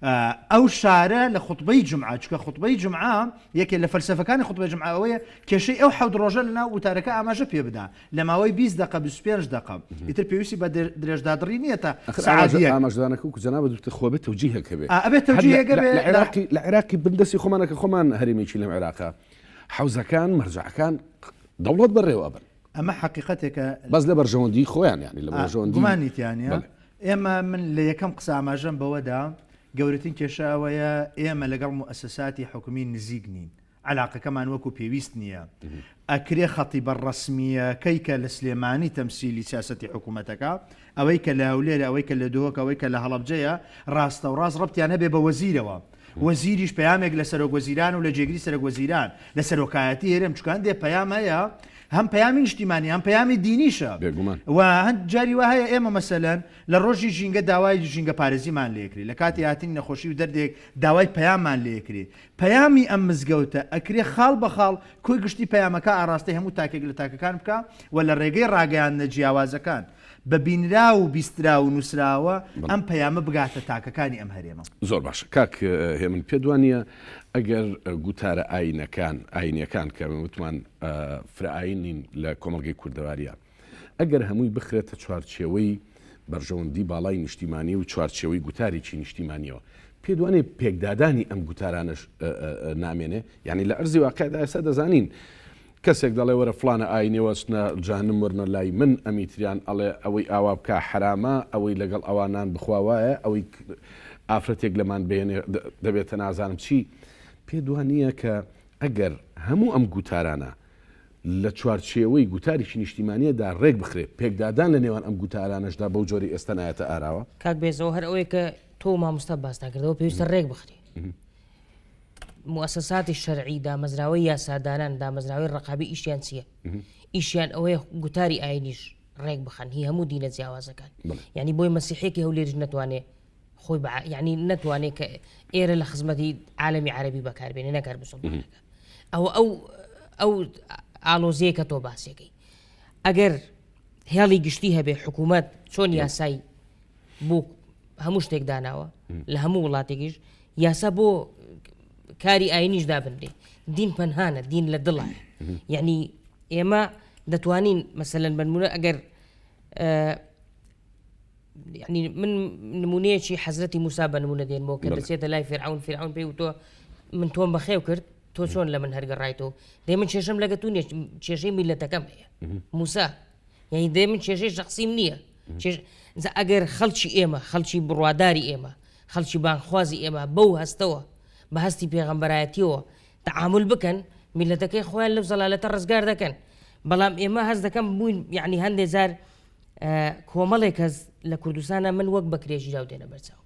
ئەو شارە لە خوتبەی جومعە، چونکە خوتبەی جومعە یەکێ لە فەلسەفەکانی خوتبەی جومعە ئەوەیە کێشەی ئەو حەوت ڕۆژە لەناو وتارەکە ئاماژە پێ بدا لە ماوەی 20 دەقە 25 دەقە ئیتر پێویستی بە درێژدادڕی نییە تا سەعات یەک. ئاماژەدانەکە وەکو جەنابت وتت خۆ ئەبێ تەوجیهێک هەبێ. ئەبێ تەوجیهێک هەبێ لە عێراقی لە عێراقی بندەستی خۆمانە کە خۆمان هەرێمێکی لەم عێراقە حەوزەکان مەرجەعەکان دەوڵەت بەڕێوە ئەبەن. ئەمە حەقیقەتێکە. بەس لە بەرژەوەندی خۆیان یانی لە بەرژەوەندی. گومانی تیا نییە. ئێمە من لە یەکەم قسە ئاماژەم بەوە دا گەورەترین کێشە ئەوەیە ئێمە لەگەڵ موئەسەساتی حکومی نزیک نین عەلاقەکەمان وەکو پێویست نییە ئەکرێ خەتیبە ڕەسمییەکەی کە لە سلێمانی تەمسیلی سیاسەتی حکوومەتەکە ئەوەی کە لە هەولێرە ئەوەی کە لە دهۆک ئەوەی کە لە هەڵەبجەیە ڕاستەوڕاست ڕەبتیان هەبێ بە وەزیرەوە وەزیریش پەیامێک لە سەرۆک وەزیران و لە جێگری سەرۆک وەزیران لە سەرۆکایەتی هەرێم چونکە هەندێ پەیام هەیە هەم پەیامی نیشتیمانی هەم پەیامی دینیشە بێگومان. و هەند جاری وا هەیە ئێمە مەسەلەن لە ڕۆژی ژینگە داوای ژینگە پارێزیمان لێکرێ لە کاتی هاتنی نەخۆشی و دەردێک داوای پەیاممان لێکرێ پەیامی ئەم مزگەوتە ئەکرێ خاڵ بە خاڵ کۆی گشتی پەیامەکە ئاڕاستەی هەموو تاکێک لە تاکەکان بکا و لە ڕێگەی ڕاگەیاندنە جیاوازەکان بە بینراو و بیستراو و نووسراوە ئەم پەیامە بگاتە تاکەکانی ئەم هەرێمە. زۆر باشە کاک هێمن پێت وانیە ئەگەر گوتارە ئاینەکان ئاینیەکان کە وتمان فرە ئاین نین لە کۆمەڵگەی کوردەواریە ئەگەر هەمووی بخرێتە چوارچێوەی بەرژەوەندی باڵای نیشتیمانی و چوارچێوەی گوتارێکی نیشتیمانیەوە پێت وانیە پێکدادانی ئەم گوتارانەش نامێنێ یعنی لە ئەرزی واقعدا ئێستا دەزانین کەسێک دەڵێ وەرە فڵانە ئاینێ وەچنە جەهەنم وەرنە لای من، ئەمیتریان ئەڵێ ئەوەی ئاوا بکا حەرامە، ئەوەی لەگەڵ ئەوا نان بخوا وایە، ئەوەی ئافرەتێک لەمان بهێنێ دەبێتە نازانم چی. پێت وا نییە کە ئەگەر هەموو ئەم گوتارانە لە چوارچێوەی گوتارێکی نیشتیمانییەدا ڕێک بخرێ، پێکدادان لە نێوان ئەم گوتارانەشدا بەو جۆرەی ئێستا نایەتە ئاراوە؟ کاک بێزەوە هەر ئەوەیە کە تۆ و مامۆستا باستان کردەوە پێویستە ڕێک بخرێ. موسەساتی شەرعی دامەزراوەی یاسادانان دامەزراوەی ڕقابی ئیشیان چییە؟ ئیشیان ئەوەیە گوتاری ئاینیش ڕێک بخەن هی هەموو دینە جیاوازەکان یعنی بۆی مەسیحێکی هەولێریش نەتوانێ خۆی بە یعنی نەتوانێت کە ئێرە لە خزمەتی عالمی عەربی بەکاربێنێ نەکار مسلمانەکە ئەوە ئەو ئەو ئالۆزیە کە تۆ باسیەکەی ئەگەر هێڵی گشتی هەبێ حکوومەت چۆن یاسای بۆ هەموو شتێک داناوە لە هەموو وڵاتێکیش یاسا بۆ کاری ئاینیش دابنرێ دین پەنهانە دین لە دڵە یعنی ئێمە دەتوانین مەسەلەن بنمونە ئەگەر یعنی من نمونەیەکی حەزرەتی موسا بە نمونە دێنمەوە کە دەچێتە لای فرعون فرعون پێی وتووە من تۆم بەخێو کرد تۆ چۆن لە من هەرگەڕایتەوە دەی من کێشەم لەگە تو نیە کێشەی میلەتەکەم هەیە موسا یعنی دەی من کێشەی شخصیم نییە ئەگەر خەڵکی ئێمە خەڵکی بڕواداری ئێمە خەڵکی بانخوازی ئێمە بەو هەستەوە بە هەستی پێغەمبەرایەتیەوە تعامل بکەن میلەتەکەی خۆیان لەو زەلالەتە ڕزگار دەکەن بەڵام ئێمە هەست دەکەم بووین یعنی هەندێک جار کۆمەڵێک کەس لە کوردستانە من وەک بەکرێژیراو دێنە بەرچاو.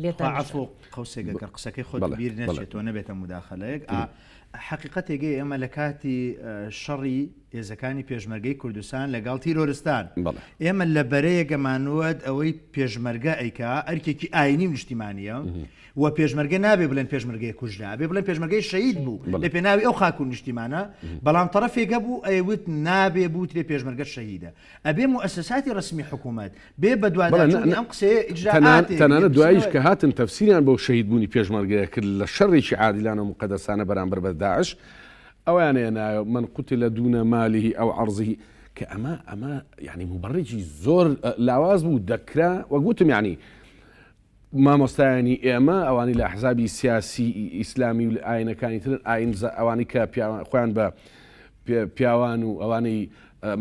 لێتان عەفو قەوسێک گەر قسەکەی خۆت بیر نەچێتەوە نەبێتە موداخەلەیەک حەقیقەتێک ئێمە لە کاتی شەڕی هێزەکانی پێشمەرگەی کوردستان لەگەڵ تیرۆرستان ئێمە لە بەرەیەگەمانوەت ئەوەی پێشمەرگە ئەیکا ئەرکێکی ئاینی و نیشتیمانیە و پێشمەرگە نابێ بڵێن پێشمەرگەی کوژرا بێ بڵێن پێشمەرگەی شەهید بوو لە پێناوی ئەو خاک و نیشتیمانە بەڵام تەرەفێک هەبوو ئەیوت نابێ بوترێ پێشمەرگە شەهیدە ئەبێ موئەسەساتی ڕەسمی حکوومەت بێ بەدواداچوونی ئەم قسەیە ئیجرائاتێک تەنانەت دواییش کە هاتن تەفسیریان بۆ شەهیدبوونی پێشمەرگەیە کرد لە شەڕێکی عادیلانە و موقەدەسانە بەرامبەر بە داعش ئەویان هێنایە من قتل دون ماله او عرضه کە ئەمە ئەمە یعنی مبرێکی زۆر لاواز بوو دەکرا وەک وتم یعنی مامۆستایانی ئێمە ئەوانی لە ئەحزابی سیاسی ئیسلامی و ئاینەکانی ترن ئاین ئەوانی کە خۆیان بە پیاوان و ئەوانەی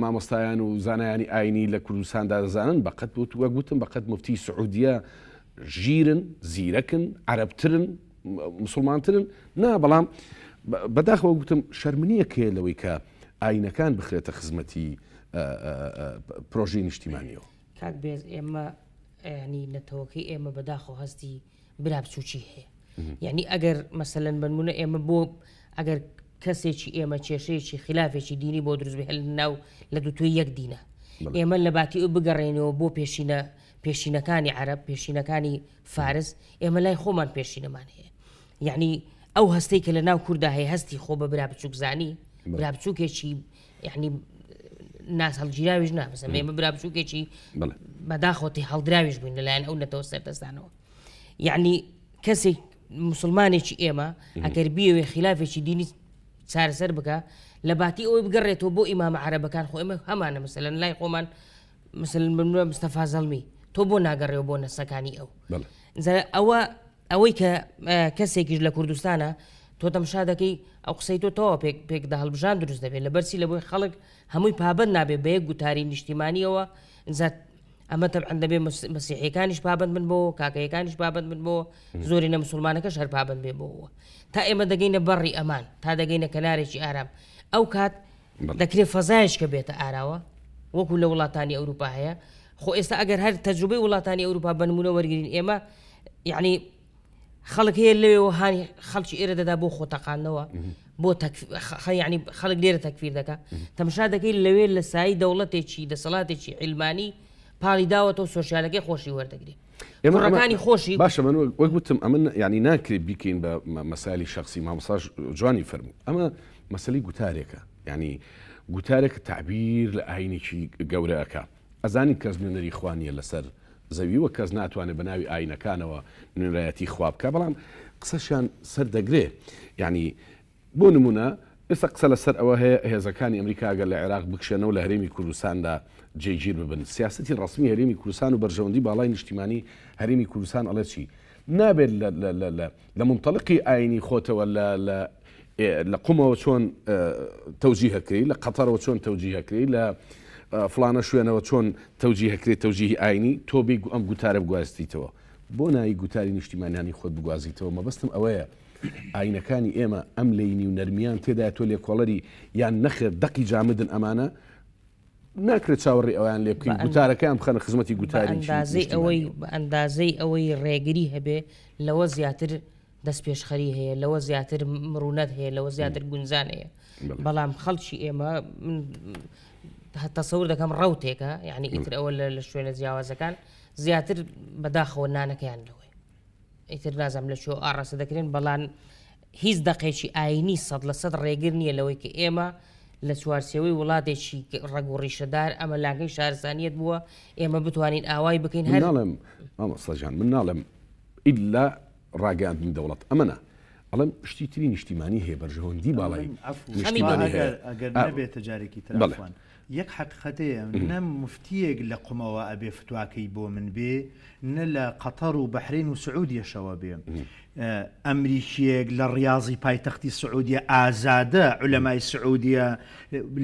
مامۆستایان و زانایانی ئاینی لە کوردستاندا دەزانن بەقەت بوت وەک وتم بەقەت مفتی سعودیە ژیرن زیرەکن عەرەبترن مسلمانترن نا بەڵام بەداخەوە گوتم شەرمنیەک هەیە لەوەی کە ئاینەکان بخرێتە خزمەتی پرۆژەی نیشتیمانیەوە. کاک بێز ئێمە ینی نەتەوەکەی ئێمە بەداخەوە هەستی برا بچوکی هەیە یعنی ئەگەر مەسەلەن بنمونە ئێمە بۆ ئەگەر کەسێکی ئێمە کێشەیەکی خلافێکی دینی بۆ دروست بێ ناو لە دوتوی یەک دینە ئێمە لە باتی ئەو بگەڕێنەوە بۆ پێشینە پێشینەکانی عەرب پێشینەکانی فارس ئێمە لای خۆمان پێشینەمان هەیە یعنی ئەو هەستەی کە لە ناو کووردا هەیە هەستی خۆ بە برا بچووکزانی برا بچووکێکی یعنی ناس هەڵگیراویش نا بەسەم ئێمە برا بچووکێکی بەداخەوە تێ هەڵدراویش بووین لەلایەن ئەو نەتەوە سەردەستانەوە یعنی کەسێک مسلمانێکی ئێمە ئەگەر بیەوێ خلافێکی دینی چارەسەر بکە لە باتی ئەوەی بگەڕێتەوە بۆ ئیمامە عەرەبەکان خۆ ئێمە هەمانە مثلەن لای خۆمان مثلەن بنوە مستەفا زەڵمی تۆ بۆ ناگەڕێەوە بۆ نەسەکانی ئەو ئەوە ئەوەی کە کەسێکیش لە کوردستانە تۆ تەمشا دەکەی ئەو قسەی تۆ تەواو پێک پێکدا هەڵبژان دروست دەبێت لەبەرچی لە بۆی خەڵک هەمووی پابند نابێت بە یەک گوتاری نیشتیمانیەوە ئینجا ئەمە تەبعەن دەبێ مەسیحیەکانیش پابند بن بۆ کاکەیەکانیش پابند بن بۆ زۆری نە مسلمانەکەش هەر پابند بێ بۆەوە تا ئێمە دەگەینە بەڕی ئەمان تا دەگەینە کەنارێکی ئارام ئەو کات دەکرێت فەزایش کە بێتە ئاراوە وەکو لە وڵاتانی ئەوروپا هەیە خۆ ئێستا ئەگەر هەر تەجروبەی وڵاتانی ئەوروپا بەنمونە وەرگین ئێمە یعنی خەڵک هەیە لەوێەوە هانی خەڵکی ئێرە دەدا بۆ خۆتەقاندنەوە بۆ ینی خەڵک لێرە تەکفیر دەکا تەمشا دەکەی لەوێ لە سای دەوڵەتێکی دەسەڵاتێکی علمانی پاڵی داوەتەوە سۆسیالەکەی خۆشی وەردەگری ئێمەڕەکانی خۆشی باشە من وەک وتم ئەمن ینی ناکرێت بیکەین بە مەسالی شخصی مامۆساش جوانی فەرموو ئەمە مەسلی گوتارێکە ینی گوتارێک تعبیر لە ئاینێکی گەورەکە ئەزانین کەس نوێنەری خوا نیە لەسەر زەوی و کەس ناتوانێت بە ناوی ئاینەکانەوە نوێنەرایەتی خوا بکا بەڵام قسەشیان سەر دەگرێ یعنی بۆ نمونە ئێستا قسە لەسەر ئەوە هەیە هێزەکانی ئەمریکا گەر لە عێراق بکشێنەوە لە هەرێمی کوردستاندا جێگیر ببن سیاستی ڕسمی هەرێمی کوردستان و بەرژەوەندی باڵای نیشتیمانی هەرێمی کوردستان ئەڵێ چی نابێت لە منتەلقی ئاینی خۆتەوە لە لە لە قومەوە چۆن تەوجیهەکەی لە قەتەرەوە چۆن تەوجیهەکەی لە فلانە شوێنەوە چۆن تەوجیهەکرێت تەوجیهی ئاینی تۆ بێ ئەم گوتارە بگواستیتەوە بۆ نایی گوتاری نیشتیمانیانی خۆت بگوازیتەوە مەبەستم ئەوەیە ئاینەکانی ئێمە ئەم لەینی و نەرمیان تێدا تۆ لێکۆڵەری یان نەخێر دەقی جامدن ئەمانە ناکرێت چاوەڕێی ئەویان لێ بکەین گوتارەکەیان بخەنە خزمەتی گوتاری ئەوەی بە ئەندازەی ئەوەی ڕێگری هەبێ لەوە زیاتر. دەستپێشخەری هەیە، لەوە زیاتر مڕونەت هەیە، لەوە زیاتر گونجان هەیە. بەڵام خەڵکی ئێمە من تەسەور دەکەم ڕەوتێکە، یعنی ئیتر ئەوە لە شوێنە جیاوازەکان زیاتر بەداخەوە نانەکەیان لەوەیە. ئیتر نازانم لە کوێوە ئاڕاستە دەکرێن، بەڵام هیچ دەقێکی ئایینی 100% ڕێگر نییە لەوەی کە ئێمە لە چوارچێوەی وڵاتێکی ڕەگ و ڕیشەدار ئەمە لانکەی شارستانیەت بووە ئێمە بتوانین ئاوای بکەین هەر ناڵێم مامۆستا جان من ناڵێم ئیلا ڕاگەیاندنی دەوڵەت ئەمە نا ئەڵێم شتی تری نیشتیمانی هەیە بەرژەوەندی باڵای نیشتیمانی هەیە ئەگەر نەبێتە جارێکی تر عەفوان یەک حەقیقەت هەیە نە موفتییەک لە قومەوە ئەبێ فتواکەی بۆ من بێ نە لە قەتەر و بەحرەین و سعودیەشەوە بێ ئەمریکیەک لە ڕیاضی پایتەختی سعودیە ئازادە عولەمای سعودیە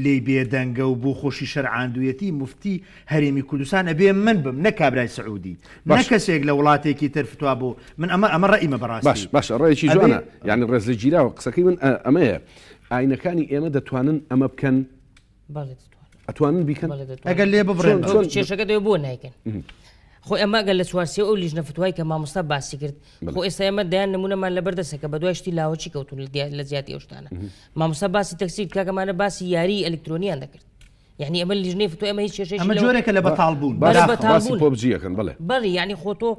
لێی بێدەنگە و بۆ خۆشی شەرعاندویەتی موفتی هەرێمی کوردستان ئەبێ من بم نەک کابرای سعودی نە کەسێک لە وڵاتێکی تر فتوا بۆ من ئەمە ئەمە ڕەئیمە بەڕاستی. باش باشە ڕەیەکی جوانە یانی ڕێز لێ گیراوە قسەکەی من ئەمەیە ئاینەکانی ئێمە دەتوانن ئەمە بکەن؟ بەڵێ دەتوانن. ئەتوانن بیکەن؟ بەڵێ دەتوانن. ئەگەر لێ ببڕێن چۆن کێشەکە دەوێ بۆ نایکەن؟ خۆ ئێمە ئەگەر لە چوارچێوە ئەو لیژنە فتوای کە مامۆستا باسی کرد خۆ ئێستا ئێمە دەیان نمونەمان لەبەر دەستە کە بەدوای شتی لاوەکی کەوتون لە جیاتی ئەو شتانە مامۆستا باسی تەکسیر کاکەمانە باسی یاری ئەلکترۆنیان دەکرد یعنی ئەمە لیژنەی فتوای ئەمە هیچ کێشەیەکی ئەمە جۆرێکە لە بەتاڵ بوون بەڵێ بەتاڵ بوون پۆبجیەکەن بەڵێ بەڵێ یعنی خۆ تۆ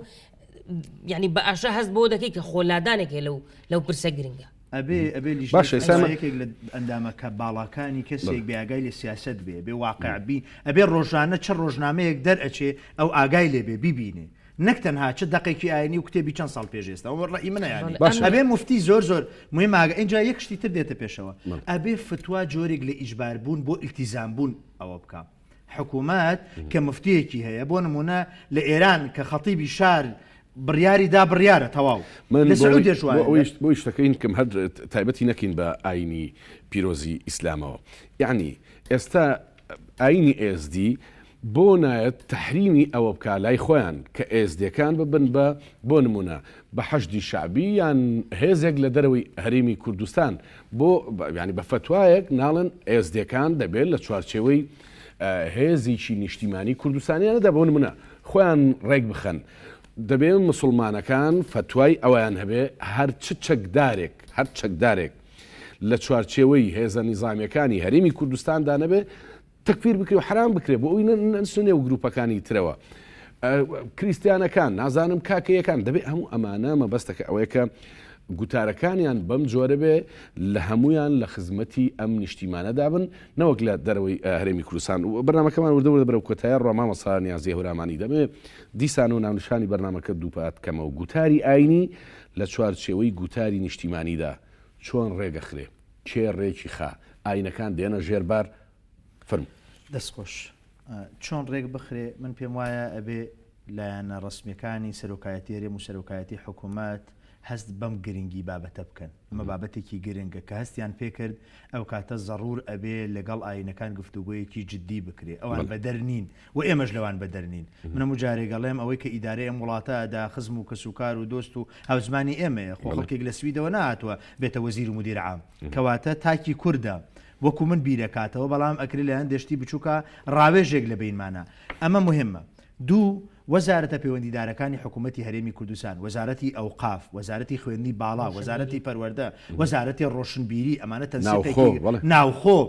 یعنی بە ئاشا هەست بۆ دەکەی کە خۆلادانێک هەیە لەو لەو پرسە گرنگە ئەبێ ئەبێ لیژنەی فتوا یەکێک لە ئەندامەکە باڵاکانی کەسێک بێ ئاگای لە سیاسەت بێ بێ واقع بی ئەبێ ڕۆژانە چ ڕۆژنامەیەک دەرئەچێ ئەو ئاگای لێ بێ بیبینێ نەک تەنها چ دەقێکی ئاینی و کتێبی چەند ساڵ پێش ئێستا ئەوە ڕەئی منە یانی باشە. ئەبێ مفتی زۆر زۆر مهم ئاگا ئینجا یەک شتی تر دێتە پێشەوە ئەبێ فتوا جۆرێک لە ئیجبار بوون بۆ ئیلتیزام بوون ئەوە بکا حکوومەت کە مفتیەکی هەیە بۆ نمونە لە ئێران کە خەتیبی شار بڕیاری دا بڕیارە تەواو من لە سعودیەش وایە. بۆ شتەکەین کەم هەر تایبەتی نەکەین بە ئاینی پیرۆزی ئیسلامەوە یعنی ئێستا ئاینی ئێزدی بۆ نایەت تەحریمی ئەوە بکا لای خۆیان کە ئێزدیەکان ببن بە بۆ نمونە بە حەشدی شەعبی یان هێزێک لە دەرەوەی هەرێمی کوردستان بۆ یانی بە فەتوایەک ناڵێن ئێزدیەکان دەبێت لە چوارچێوەی هێزێکی نیشتیمانی کوردستانیانەدا بۆ نمونە خۆیان ڕێک بخەن دەبێ مسوڵمانەکان فەتوای ئەوەیان هەبێ هەر چ چەکدارێک هەر چەکدارێک لە چوارچێوەی هێزە نیزامیەکانی هەرێمی کوردستاندا نەبێ تەکفیر بکرێ و حەرام بکرێ بۆ ئەوی نەچنە نێو گروپەکانی ترەوە کریستیانەکان نازانم کاکەیەکان دەبێ هەموو ئەمانە مەبەستەکە ئەوەیە کە گوتارەکانیان بەم جۆرە بێ لە هەمویان لە خزمەتی ئەم نیشتیمانەدا بن نەوەک لە دەرەوەی هەرێمی کوردستان و بەرنامەکەمان وردە وردە بەرەو کۆتایە ڕوا مامۆستا نیازی هەورامانی دەمێ دیسان و ناونیشانی بەرنامەکە دووپات کەمەوە گوتاری ئاینی لە چوارچێوەی گوتاری نیشتیمانیدا چۆن ڕێگەخرێ کێ ڕێکی خا ئاینەکان دێنە ژێر بار فەرموو. دەست خۆش. چۆن ڕێک بخرێ من پێم وایە ئەبێ لایەنە ڕەسمیەکانی سەرۆکایەتی هەرێم و سەرۆکایەتی حکومەت هەست بەم گرنگی بابەتە بکەن ئەمە بابەتێکی گرنگە کە هەستیان پێکرد ئەو کاتە زەڕور ئەبێ لەگەڵ ئاینەکان گفتوگۆیەکی جدی بکرێ ئەوان بەدەر نین و ئێمەش لەوان بەدەر نین من هەموو جارێک ئەڵێم ئەوەی کە ئیدارەی ئەم وڵاتە ئەدا خزم و کەسوکار و دۆست و هاوزمانی ئێمەیە خۆ خەڵکێک لە سویدەوە نەهاتووە بێتە وەزیر و مدیر عام کەواتە تاکی کوردە وەکو من بیرەکاتەوە بەڵام ئەکرێ لە هەندێ شتی بچوکا ڕاوێژێک لە بەینمانا ئەمە موهیمە دوو وەزارەتە پەیوەندیدارەکانی حکوومەتی هەرێمی کوردستان، وەزارەتی ئەوقاف، وەزارەتی خوێندنی باڵا، وەزارەتی پەروەردە، وەزارەتی ڕۆشنبیری، ئەمانە تەنسیقێکی ناوخۆ،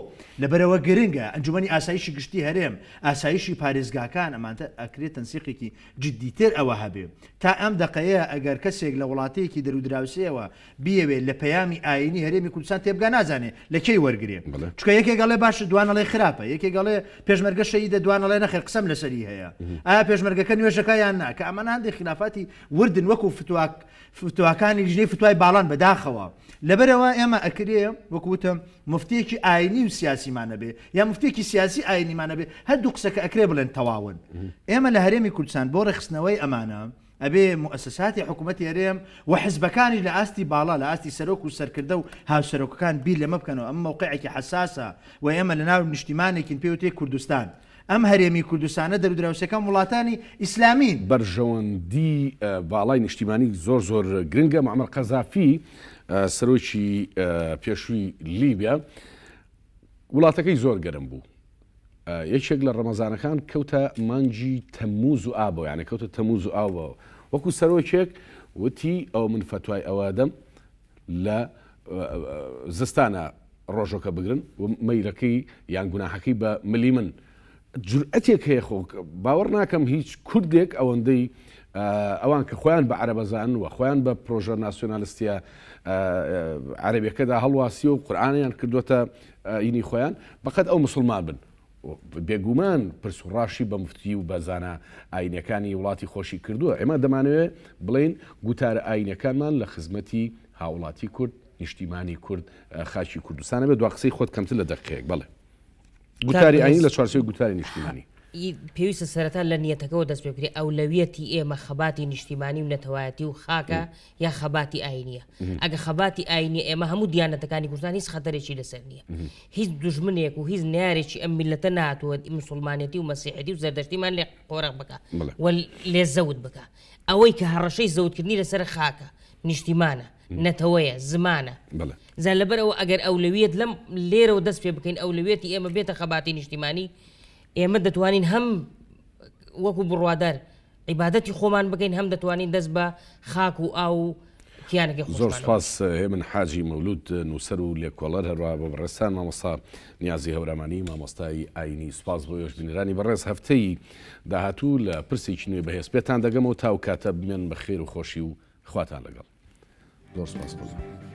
لەبەرئەوە گرنگە، ئەنجومەنی ئاسایشی گشتی هەرێم، ئاسایشی پارێزگاکان، ئەمانە ئەکرێ تەنسیقێکی جدیتر ئەوە هەبێ. تا ئەم دەقەیە ئەگەر کەسێک لە وڵاتێکی دەرودراوسێوە بیەوێ لە پەیامی ئایینی هەرێمی کوردستان تێبگا نازانێ لە کێی وەرگرێ چونکە یەکێک ئەڵێ باشە دوان ئەڵێ خراپە یەکێک ئەڵێ پێشمەرگە شەهیدە دوان ئەڵێ نەخێر قسەم لەسەری هەیە ئایا پێشمەرگەکە نوێژەکە یان نا کە ئەمانە هەندێک خلافاتی وردن وەکو فتواک فتواکانی لیژنەی فتوای باڵان بەداخەوە لەبەرەوە ئێمە ئەکرێ وەکو وتم مفتێکی ئاینی و سیاسیمان نەبێ یا مفتێکی سیاسی ئاینیمان نەبێ هەردوو قسەکە ئەکرێ بڵێن تەواون ئێمە لە هەرێمی کوردستان بۆ ڕێکخستنەوەی ئەمانە ئەبێ موئەسەساتی حکومەتی هەرێم و حزبەکانیش لە ئاستی باڵا، لە ئاستی سەرۆک و سەرکردە و هاوسەرۆکەکان بیر لەمە بکەنەوە، ئەمە مەوقعێکی حەساسە و ئێمە لە ناو نیشتیمانێکین پێی وترێ کوردستان. ئەم هەرێمی کوردستانە دەرودراوسێکان وڵاتانی ئیسلامین. بەرژەوەندی باڵای نیشتیمانی زۆر زۆر گرنگە، معمر قەزافی سەرۆکی پێشووی لیبیا وڵاتەکەی زۆر گەرم بوو، یەکێک لە ڕەمەزانەکان کەوتە مانگی تەمموز و ئابەوە یانە کەوتە تەموز و ئاوەوە وەکو سەرۆکێک وتی ئەو من فەتوای ئەوە دەم لە زستانە ڕۆژۆکە بگرن و مەیلەکەی یان گوناحەکەی بە ملی من. جورئەتێک هەیە خۆ باوەڕ ناکەم هیچ کوردێک ئەوەندەی ئەوان کە خۆیان بە عەرەبەزان و خۆیان بە پرۆژە ناسیۆنالستیە عەرەبیەکەدا هەڵواسی و قورئانیان کردوتە ئینی خۆیان بەقەت ئەو مسلمان بن. بێگومان پرس و ڕاشی بە مفتی و بە زانا ئاینەکانی وڵاتی خۆشی کردووە ئێمە دەمانەوێت بڵێین گوتارە ئاینەکانمان لە خزمەتی هاوڵاتی کورد نیشتیمانی کورد خاکی کوردستانە بێت دوا قسەی خۆت کەمتر لە دەقیقەیەک بەڵێ گوتاری ئاینی لە چوارچێوەی گوتاری نیشتیمانی. پێویستە سەرەتا لە نیەتەکەوە دەست پێ بکرێت ئەولەویەتی ئێمە خەباتی نیشتیمانی و نەتەوایەتی و خاکە یا خەباتی ئاینیە ئەگە خەباتی ئاینی ئێمە هەموو دیانەتەکانی کوردستان هیچ خەتەرێکی لەسەر نییە هیچ دوژمنێک و هیچ نارێکی ئەم میلەتە ناتوە مسلمانەتی و مەسیحەتی و زەردەشتیمان لێ قۆرەق بکە و لێ زەوت بکە ئەوەی کە هەڕەشەی زەوتکردنی لەسەر خاکە نیشتیمانە نەتەوەیە، زمانە. جا لەبەر ئەوە ئەگەر ئەولەویەت لەم لێرەوە دەست پێ بکەین ئەولەویەتی ئێمە بێتە خەباتی نیشتیمانی ئێمە دەتوانین هەم وەکو بڕوادار عیبادەتی خۆمان بکەین هەم دەتوانین دەست بە خاک و ئاو و کیانەکەی زۆر خۆشمانەوە سپاس هێمن حاجی مەولود نووسەر و لێکۆڵەر هەروەها بۆ بەڕێزتان مامۆستا نیازی هەورامانی مامۆستای ئاینی سپاس بۆ ئێوەش بینەرانی بەڕێز هەفتەی داهاتوو لە پرسێکی نوێ بەهێز پێتان دەگەمەوە تا ئەو کاتە بمێنن بە خێر و خۆشی و خواتان لەگەڵ زۆر سپاس قوربان.